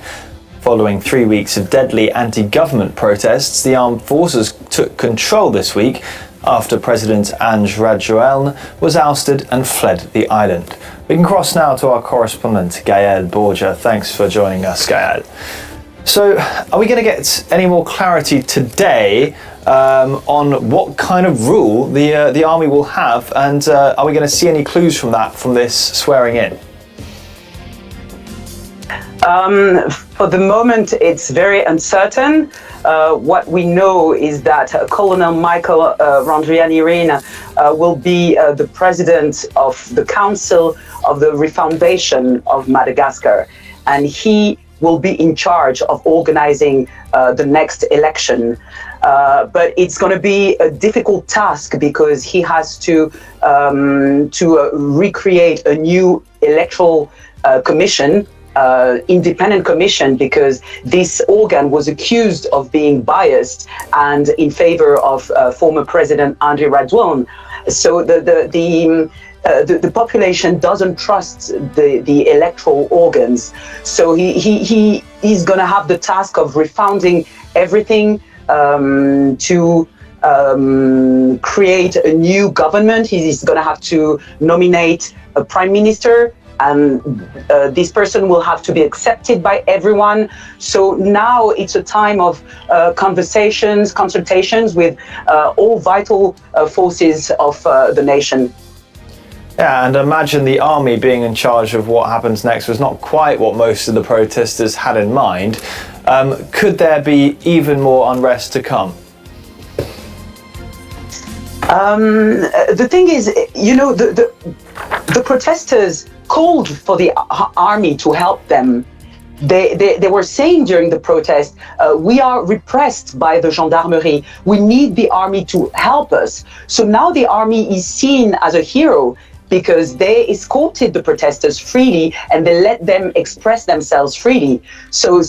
Following three weeks of deadly anti government protests, the armed forces took control this week after President Andry Rajoelina was ousted and fled the island. We can cross now to our correspondent, Gael Borja. Thanks for joining us, Gael. So, are we going to get any more clarity today on what kind of rule the the army will have, and are we going to see any clues from that from this swearing in? For the moment, it's very uncertain. What we know is that Colonel Michael Randrianirina will be the president of the Council of the Refoundation of Madagascar, and he will be in charge of organizing the next election. But it's going to be a difficult task because he has to recreate a new electoral commission independent commission because this organ was accused of being biased and in favor of former President Andry Rajoelina. So the population doesn't trust the electoral organs. So he is going to have the task of refounding everything to create a new government. He's going to have to nominate a prime minister and this person will have to be accepted by everyone. So now it's a time of conversations, consultations with all vital forces of the nation. Yeah, and imagine the army being in charge of what happens next was not quite what most of the protesters had in mind. Could there be even more unrest to come? The thing is, the protesters called for the army to help them. They were saying during the protest, "We are repressed by the gendarmerie. We need the army to help us." So now the army is seen as a hero because they escorted the protesters freely and they let them express themselves freely. So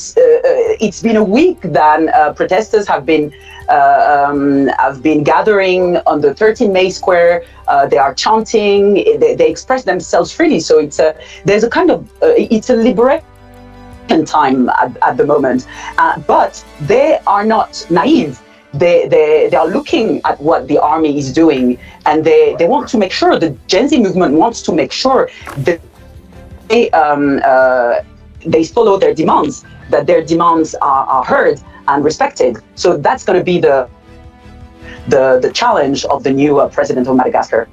it's been a week that protesters have been gathering on the 13 May Square. They are chanting. They express themselves freely. So it's a there's a kind of it's a liberation time at the moment. But they are not naive. They are looking at what the army is doing and they want to make sure, the Gen Z movement wants to make sure that they follow their demands, that their demands are heard and respected. So that's going to be the challenge of the new president of Madagascar.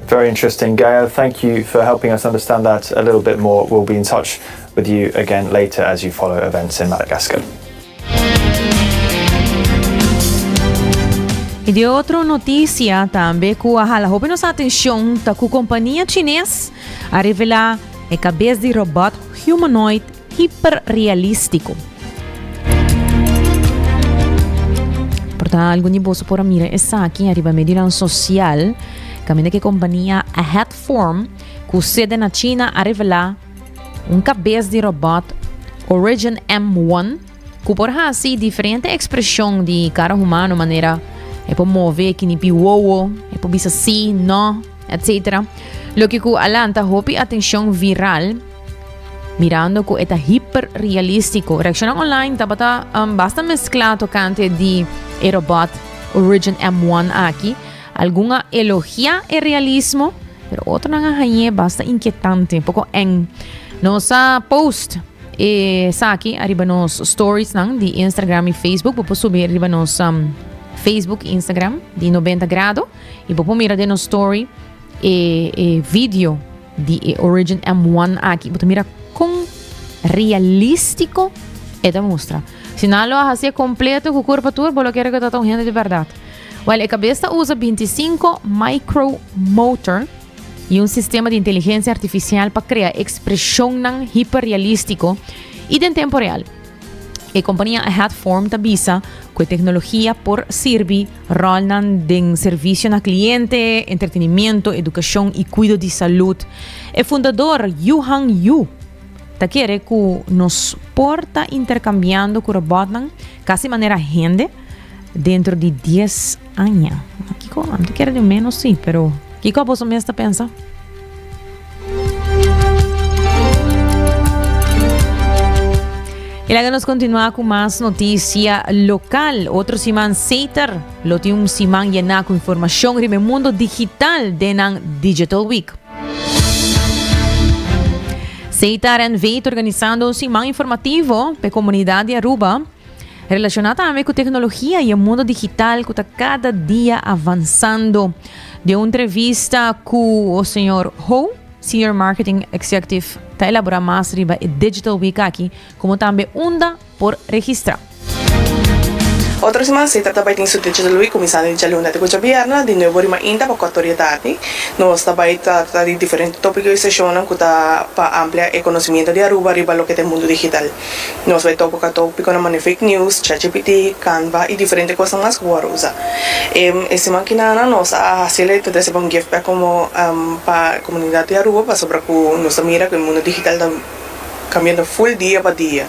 Very interesting, Gaia. Thank you for helping us understand that a little bit more. We'll be in touch with you again later as you follow events in Madagascar. I di otro notisia tambe ku a hala hopi nos atenshon ta ku kompania chines a revelá e kabes di robòt humanoid hiperrealístiko. Por ta algun di boso por a mira esaki ariba medionan sosial kaminda ku e kompania Aheadform ku sede na China a revelá un kabes di robòt Origin M1 ku por hasi diferente ekspreshon di kara humano manera e por move kinipi wowo, e por bisa sí, no, etc. Loke ku a lanta hopi atenshon viral mirando ku e ta hiperrealístiko. Reakshonnan online tabata um, basta mesklá tokante di e robòt Origin M1 aki. Algun a elogiá e realismo, pero otronan a hañ'é basta inkietante, poko eng. Nos a post esaki ariba nos storiesnan di Instagram i Facebook. Bo por subi riba nos um, Facebook i Instagram di 90 Grado i bo por mira den nos story e, e video di e Origin M1 aki. Bo ta mira kon realístiko. E ta mustra. Si nan lo a hasié kompleto ku kurpa tur, bo lo kere ku ta ta un hende di bèrdat. Wèl, e kabes ta usa bintisinko micromotor i un sistema di inteligensia artifisial pa krea ekspreshonnan hiperrealístiko i den tempu real. E kompania Aheadform ta bisa ku e teknologia por sirbi ròlnan den servisio na kliente, entretenimiento, edukashon i kuido di salud. E fundador Yuhan Yu ta kere ku nos por ta interkambiando ku robòtnan kasi manera hende dentro di dies aña. Kiko? Ami ta kere di ménos sí, pero kiko aboso mes ta pensa? Y laga nos continua cu mas noticia local. Otro siman Seter lo tin un siman llena cu informacion riba e mundo digital den nan Digital Week. Setar NV ta organisando un siman informativo p'e comunidad di Aruba relaciona tambe cu tecnologia y e mundo digital cu ta cada dia avanzando. Den un entrevista cu señor Ho, Senior Marketing Executive, ta elabora mas riba e Digital Week aki, como tambe unda por registra. Otro siman si ta bai tin su Digital Week kuminsando di djaluna te ku djabièrnè di nuebe ora i mainta pa kuater ora di tardi. Nos ta bai trata di diferente tópiko i seshonnan ku ta pa amplia e konosimiento di Aruba riba loke ta e mundu digital. Nos bai topa ku tópikonan manera fake news, ChatGPT, Canva i diferente kosnan mas ku bo por usa. E siman kinana nos a hasi el ta trese pa un gift bag komo pa komunidat di Aruba pasobra ku nos ta mira ku e mundu digital ta Cambiando full dia pa dia.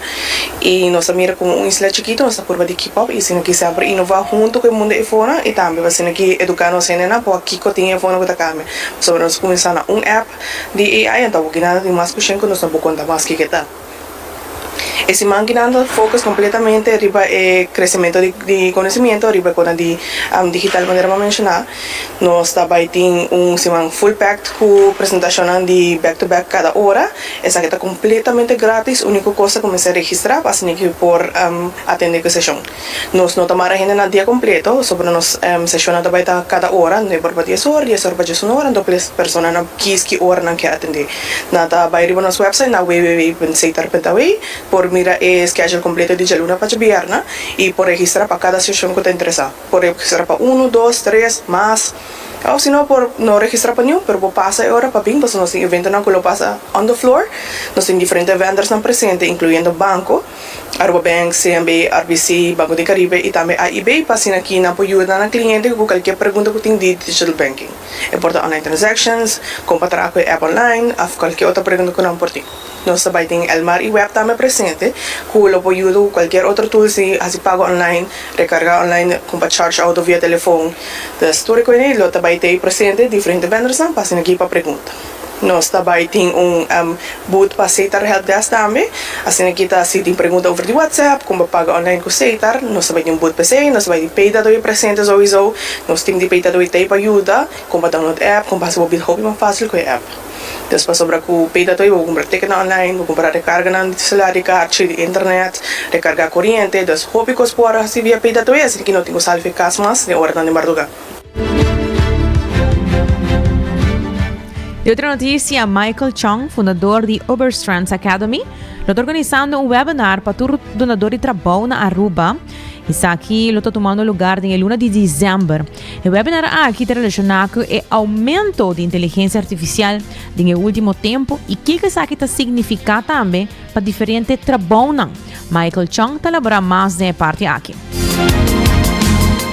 Y nos ta mira como un isla chikito nos ta purba di keep up y asina ki semper innova hunto cu e mundo e fonan y tambe pa asina ki educa nos hendenan pa kico tin e fonan cu ta cambia. Pasobra nos cuminsa na un app di AI anto awor kinan ta tin mas cushon cu nos no por conta mas kico e ta. E siman kinan ta focus completamente riba e crecemento di conocimiento riba e cosnan di digital manera mi a menciona. Nos ta bay tin un siman full packed cu presentacionnan di back to back cada ora. Esaki ta completamente gratis, unico cos ta cu mester registra pa asina cu por atende cu e sesion. Nos no ta mara hende na dia completo, sobra nos sesionnan ta bay ta cada ora, nuebe ora pa dies ora, dies ora pa diesun ora, anto persona nan kies ki ora nan kier atende. Nan ta bay riba nos website na www.setar.aw por mira e schedule completo di djaluna pa djabierna y por registra pa cada sesion cu ta interesa. Por registra pa unu, dos, tres, mas. Of si no por no registra pa niun, pero bo pasa e ora pa bin pasobra nos tin eventonan ku lo pasa on the floor. Nos tin diferente vendorsnan presente inkluyendo banko, Aruba Bank, CNB, RBC, Banco di Caribe i tambe AIB pa asina ki nan por yuda nan kliente ku kalkier pregunta ku tin di digital banking. E por ta online transactions, kon pa traha ku e app online of kalkier otro pregunta ku nan por tin. Nos ta bai tin Elmar i Web tambe presente ku lo por yuda ku kualkier otro tools di hasi pago online, rekarga online, kumpa charge auto via telefon. Dus tur e koe lo ta bai tei presente diferente vendorsnan pa asina aki pa pregunta. Nos ta bai tin un booth pa Setar Helpdesk tambe, asina aki ta si tin pregunta over di WhatsApp, kumpa paga online ku Setar, nos ta bai tin un booth pa esei. Nos ta bai tin Paydatway presente souiso, nos team di Paydatway tei pa yuda, kumpa download app, kumpa hasi bo bil hopi mas fasil ku e app. Des pasobra ku Paydatway bo kumpra ticketnan online, bo kumpra rekarganan di selular, di karchi, di internet, rekarga koriente, dus hopi kos por hasi via Paydatway asina ki no tin ku sali fi kas mas den oranan di marduga. Di otro noticia, Michael Chong, fundador di Uberstrands Academy, lo ta organisando un webinar pa tur dunador di trabou na Aruba. Esaki lo ta tumando lugar den e luna di december. E webinar aki ta relashoná ku e oumento di inteligensia artifisial den e último tempu i kiko esaki ta signifiká tambe pa diferente trabounan. Michael Chong ta elaborá mas den e parti aki.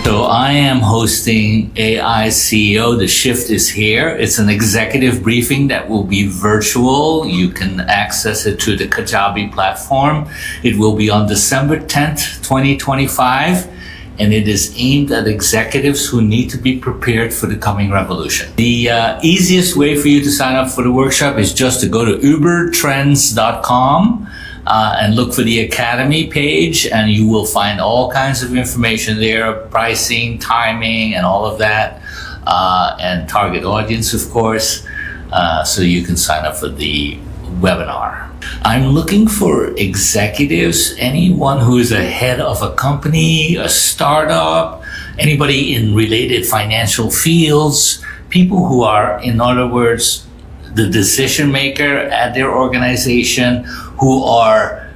So I am hosting AI CEO, The Shift is Here. It's an executive briefing that will be virtual. You can access it through the Kajabi platform. It will be on December 10th, 2025 and it is aimed at executives who need to be prepared for the coming revolution. The uh, easiest way for you to sign up for the workshop is just to go to ubertrends.com uh, and look for the academy page, and you will find all kinds of information there pricing, timing, and all of that, uh, and target audience, of course, uh, so you can sign up for the webinar. I'm looking for executives, anyone who is a head of a company, a startup, anybody in related financial fields, people who are, in other words, the decision maker at their organization, who are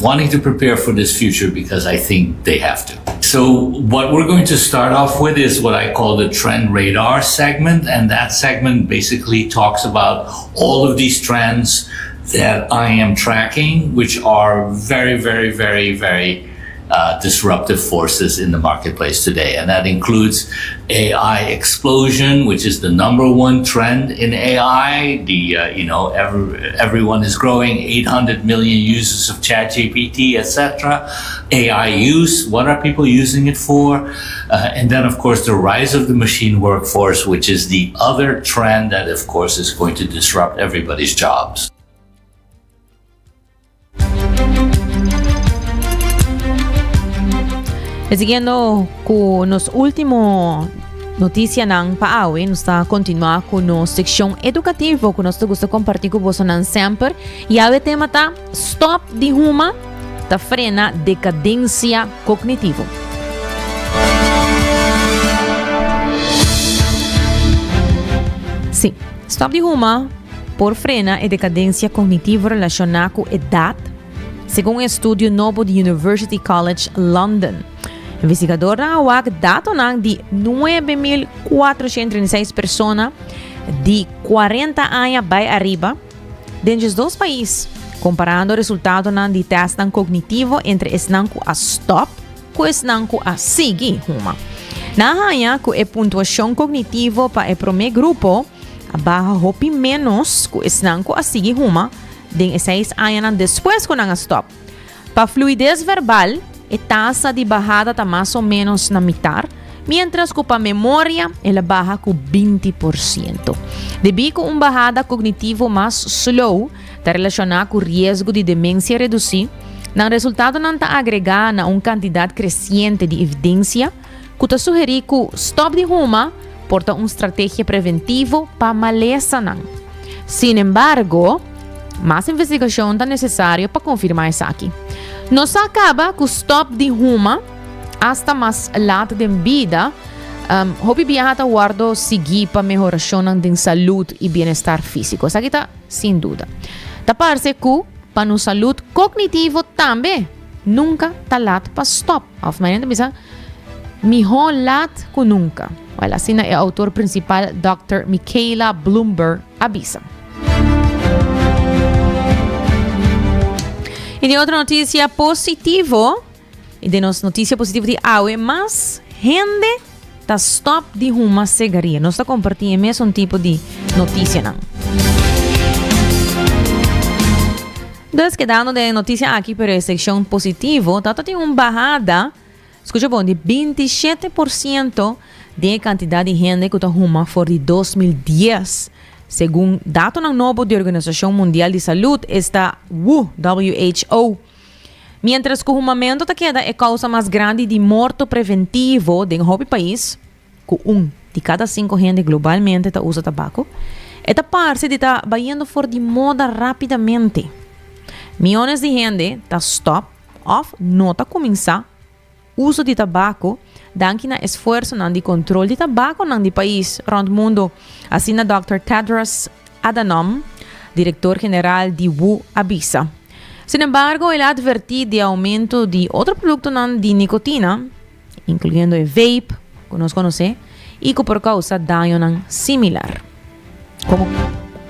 wanting to prepare for this future because I think they have to. So what we're going to start off with is what I call the trend radar segment. And that segment basically talks about all of these trends that I am tracking, which are very, very, very, very uh, disruptive forces in the marketplace today. And that includes AI explosion, which is the number one trend in AI. The, uh, you know, every, everyone is growing, 800 million users of ChatGPT, etc. AI use, what are people using it for? Uh, and then, of course, the rise of the machine workforce, which is the other trend that, of course, is going to disrupt everybody's jobs. Siguiendo ku nos último noticianan pa awe, nos ta continua ku nos seccion edukativo ku nos ta gusta kompartí ku bosonan semper. I awe tema ta Stop di huma ta frena dekadensia kognitivo. Sí, stop di huma por frena e dekadensia kognitivo relashoná ku edat, segun un estudio nobo di University College London. Investigadornan a wak datonan di 9.436 persona di 40 aña bai ariba den 12 pais, komparando resultadonan di tèstnan kognitivo entre esnan ku a stòp ku esnan ku a sigui huma. Nan a haña ku e puntuashon kognitivo pa e promé grupo a baha hopi ménos ku esnan ku a sigui huma den e seis añanan despues ku nan a stòp. Pa fluides verbal, e tasa di bahada ta mas o ménos na mitar, miéntras ku pa memoria el a baha ku 20%. Debí ku un bahada kognitivo mas slow ta relashoná ku riesgo di demensia redusí, nan resultadonan ta agregá na un kantidat kresiente di evidensia ku ta sugerí ku stòp di huma por ta un strategia preventivo pa malesanan. Sin embargo, mas investigashon ta nesesario pa konfirmá esaki. Nos sa kaba ku stòp di huma asta mas lat den bida, hopi biaha ta wòrdu sigui pa mehorashonnan den salud i bienestar físiko. Esaki ta sin duda. Ta parse ku pa nos salud kognitivo tambe nunka ta lat pa stòp. Òf manera ta bisa, mihó lat ku nunka. Wèl, asina e outor prinsipal Dòkter Michaela Bloomberg a bisa. I den otro notisia positivo, i den nos notisia positivo di awe, mas hende ta stop di huma segaria. Nos ta kompartí e mesun tipo di notisianan. Dus kedando den e notisia aki pero e sekshon positivo ta ta tin un bahada, skucha bon, di 27% den e kantidat di hende ku ta huma for di 2010, segun datonan nobo di Organisashon Mundial di Salud, esta who, WHO. Miéntras ku humamentu ta keda e kousa mas grandi di morto preventivo den hopi pais, ku un di kada sinku hende globalmente ta usa tabako, e ta parse di ta bayendo for di moda rápidamente. Miónes di hende ta stòp òf no ta kuminsá uso di tabako danki na esfuersonan di kontrol di tabakonan di pais rònt mundu, asina dòkter Tedros Adhanom, direktor general di who, a bisa. Sinembargo, el a atvertí di oumento di otro produktonan di nikotina, inkluyendo e vape ku nos konosé i ku por kousa dañonan similar. Komo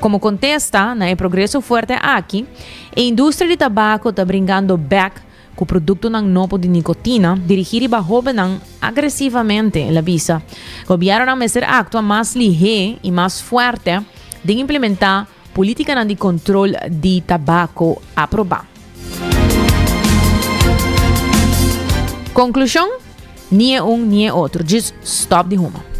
komo kontesta na e progreso fuerte aki, e industria di tabako ta bringando bèk ku produktonan nobo di nikotina dirigí riba hóbennan agresivamente, el a bisa. Gobièrnunan mester aktua mas lihé i mas fuerte den implementá Politikanan di kontrol di tabako aprobá. Konklushon, Ni e un ni e otro, djis stòp di huma.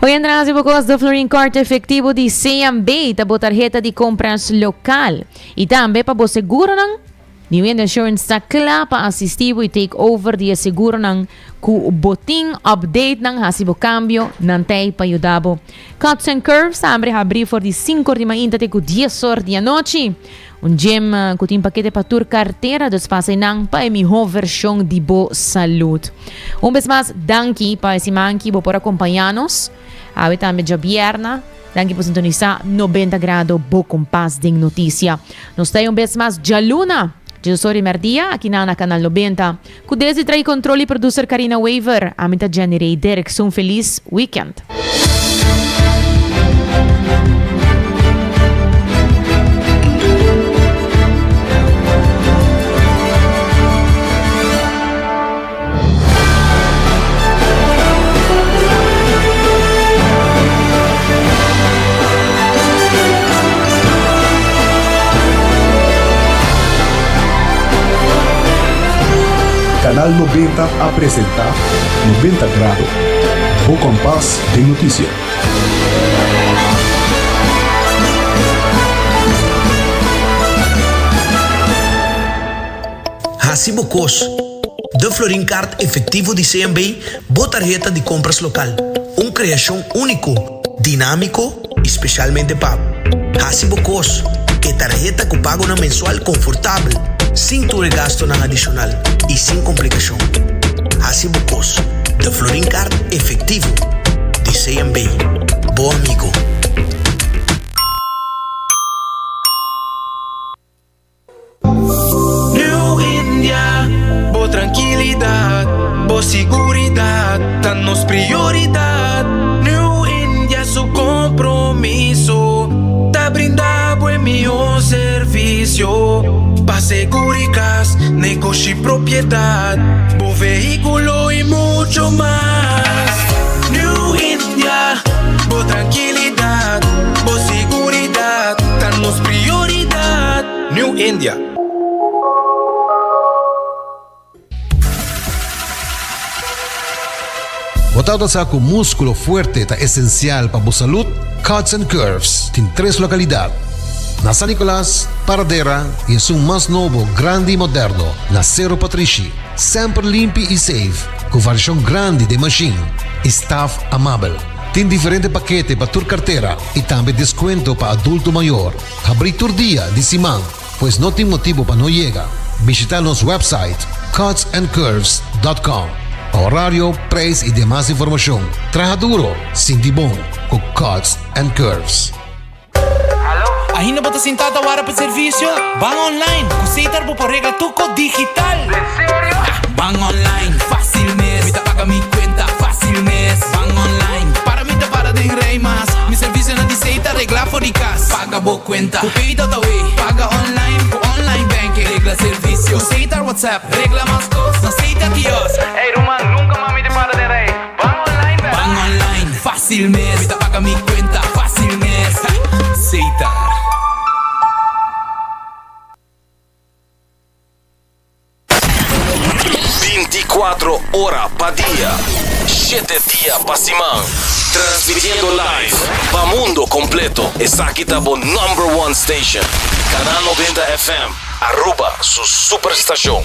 Hoy entra hasi bo kos de Florin Card efectivo di CMB ta bo tarheta di compras local. Y tambe pa bo seguronan New End Insurance ta kla pa asisti bo i take over di e seguronan ku bo tin. Update nan, hasi bo kambio, nan t'ei pa yuda bo. Cuts and Curves ta abri habri for di sinku or di mainta te ku dies or di anochi. Un gym ku tin pakete pa tur kartera, dus pasa einan pa e mihó vershon di bo salud. Un bes mas, danki pa e siman ki bo por akompañá nos. Awe tambe djabièrna. Danki pa sintonisa 90 Grado, bo kompas den notisia. Nos ta un bes mas djaluna, djesor di merdia, aki na na Kanal 90. Ku desde trai kontrol i producer Karina Wever, ami ta Jenny Rey Dirks. Un felis weekend. Canal 90 a presenta 90 Grado, bo kompas den notisia. Hasi bo kos. De Florin Card Efectivo di CMB, bo tarheta di compras local. Un creacion unico, dinamico y specialmente pa bo. Hasi bo cos. E tarheta cu pagonan mensual confortabel, sin tur e gastonan adicional y sin complicacion. Hasi bo cos. De Florin Card Efectivo di CMB. Bo amigo. New India, bo trankilidat, bo siguridat ta nos prioridat. New India su kompromiso ta brinda bo e mihó servisio pa seguri kas, negoshi, propiedat, bo vehíkulo i mucho mas. New India, bo trankilidat, bo siguridat ta nos prioridat. New India. Bo tabata sa ku múskulo fuerte ta esensial pa bo salud? Cuts and Curves tin tres lokalidat, na San Nicolas, Paradera i esun mas nobo, grandi i moderno, na Sero Patrishi. Semper limpi i safe, ku variashon grandi den mashin i staf amabel. Tin diferente pakete pa tur kartera i tambe deskuento pa adulto mayor. Habrí tur dia di siman, pues no tin motibu pa no yega. Bishita nos website cutsandcurves.com pa horario, prijs i demas informashon. Traha duro, sinti bon ku Cuts and Curves. Ainda bo ta sintá ta wara pa servisio? Ban online! Ku Setar bo por regla tur kos digital! Den serio? Ban online, fásil mes! Mi ta paga mi kuenta, fásil mes! Ban online, para mi ta para den rei mas! Mi servisionan di Setar regla for di kas! Paga bo kuenta ku Pay.awe! Paga online ku online banking! Regla servisio ku Setar WhatsApp! Regla mas kos na Setar kiosk! Ey ruman, nunka mas mi ta para den rei! Ban online bèl! Ban online, fásil mes! Mi ta paga mi kuenta, fásil mes! Setar. 24 ora pa dia, shete dia pa siman. Transmitiendo live pa mundo completo. Esaki ta bo number one station. Canal 90 FM, Aruba su superstacion.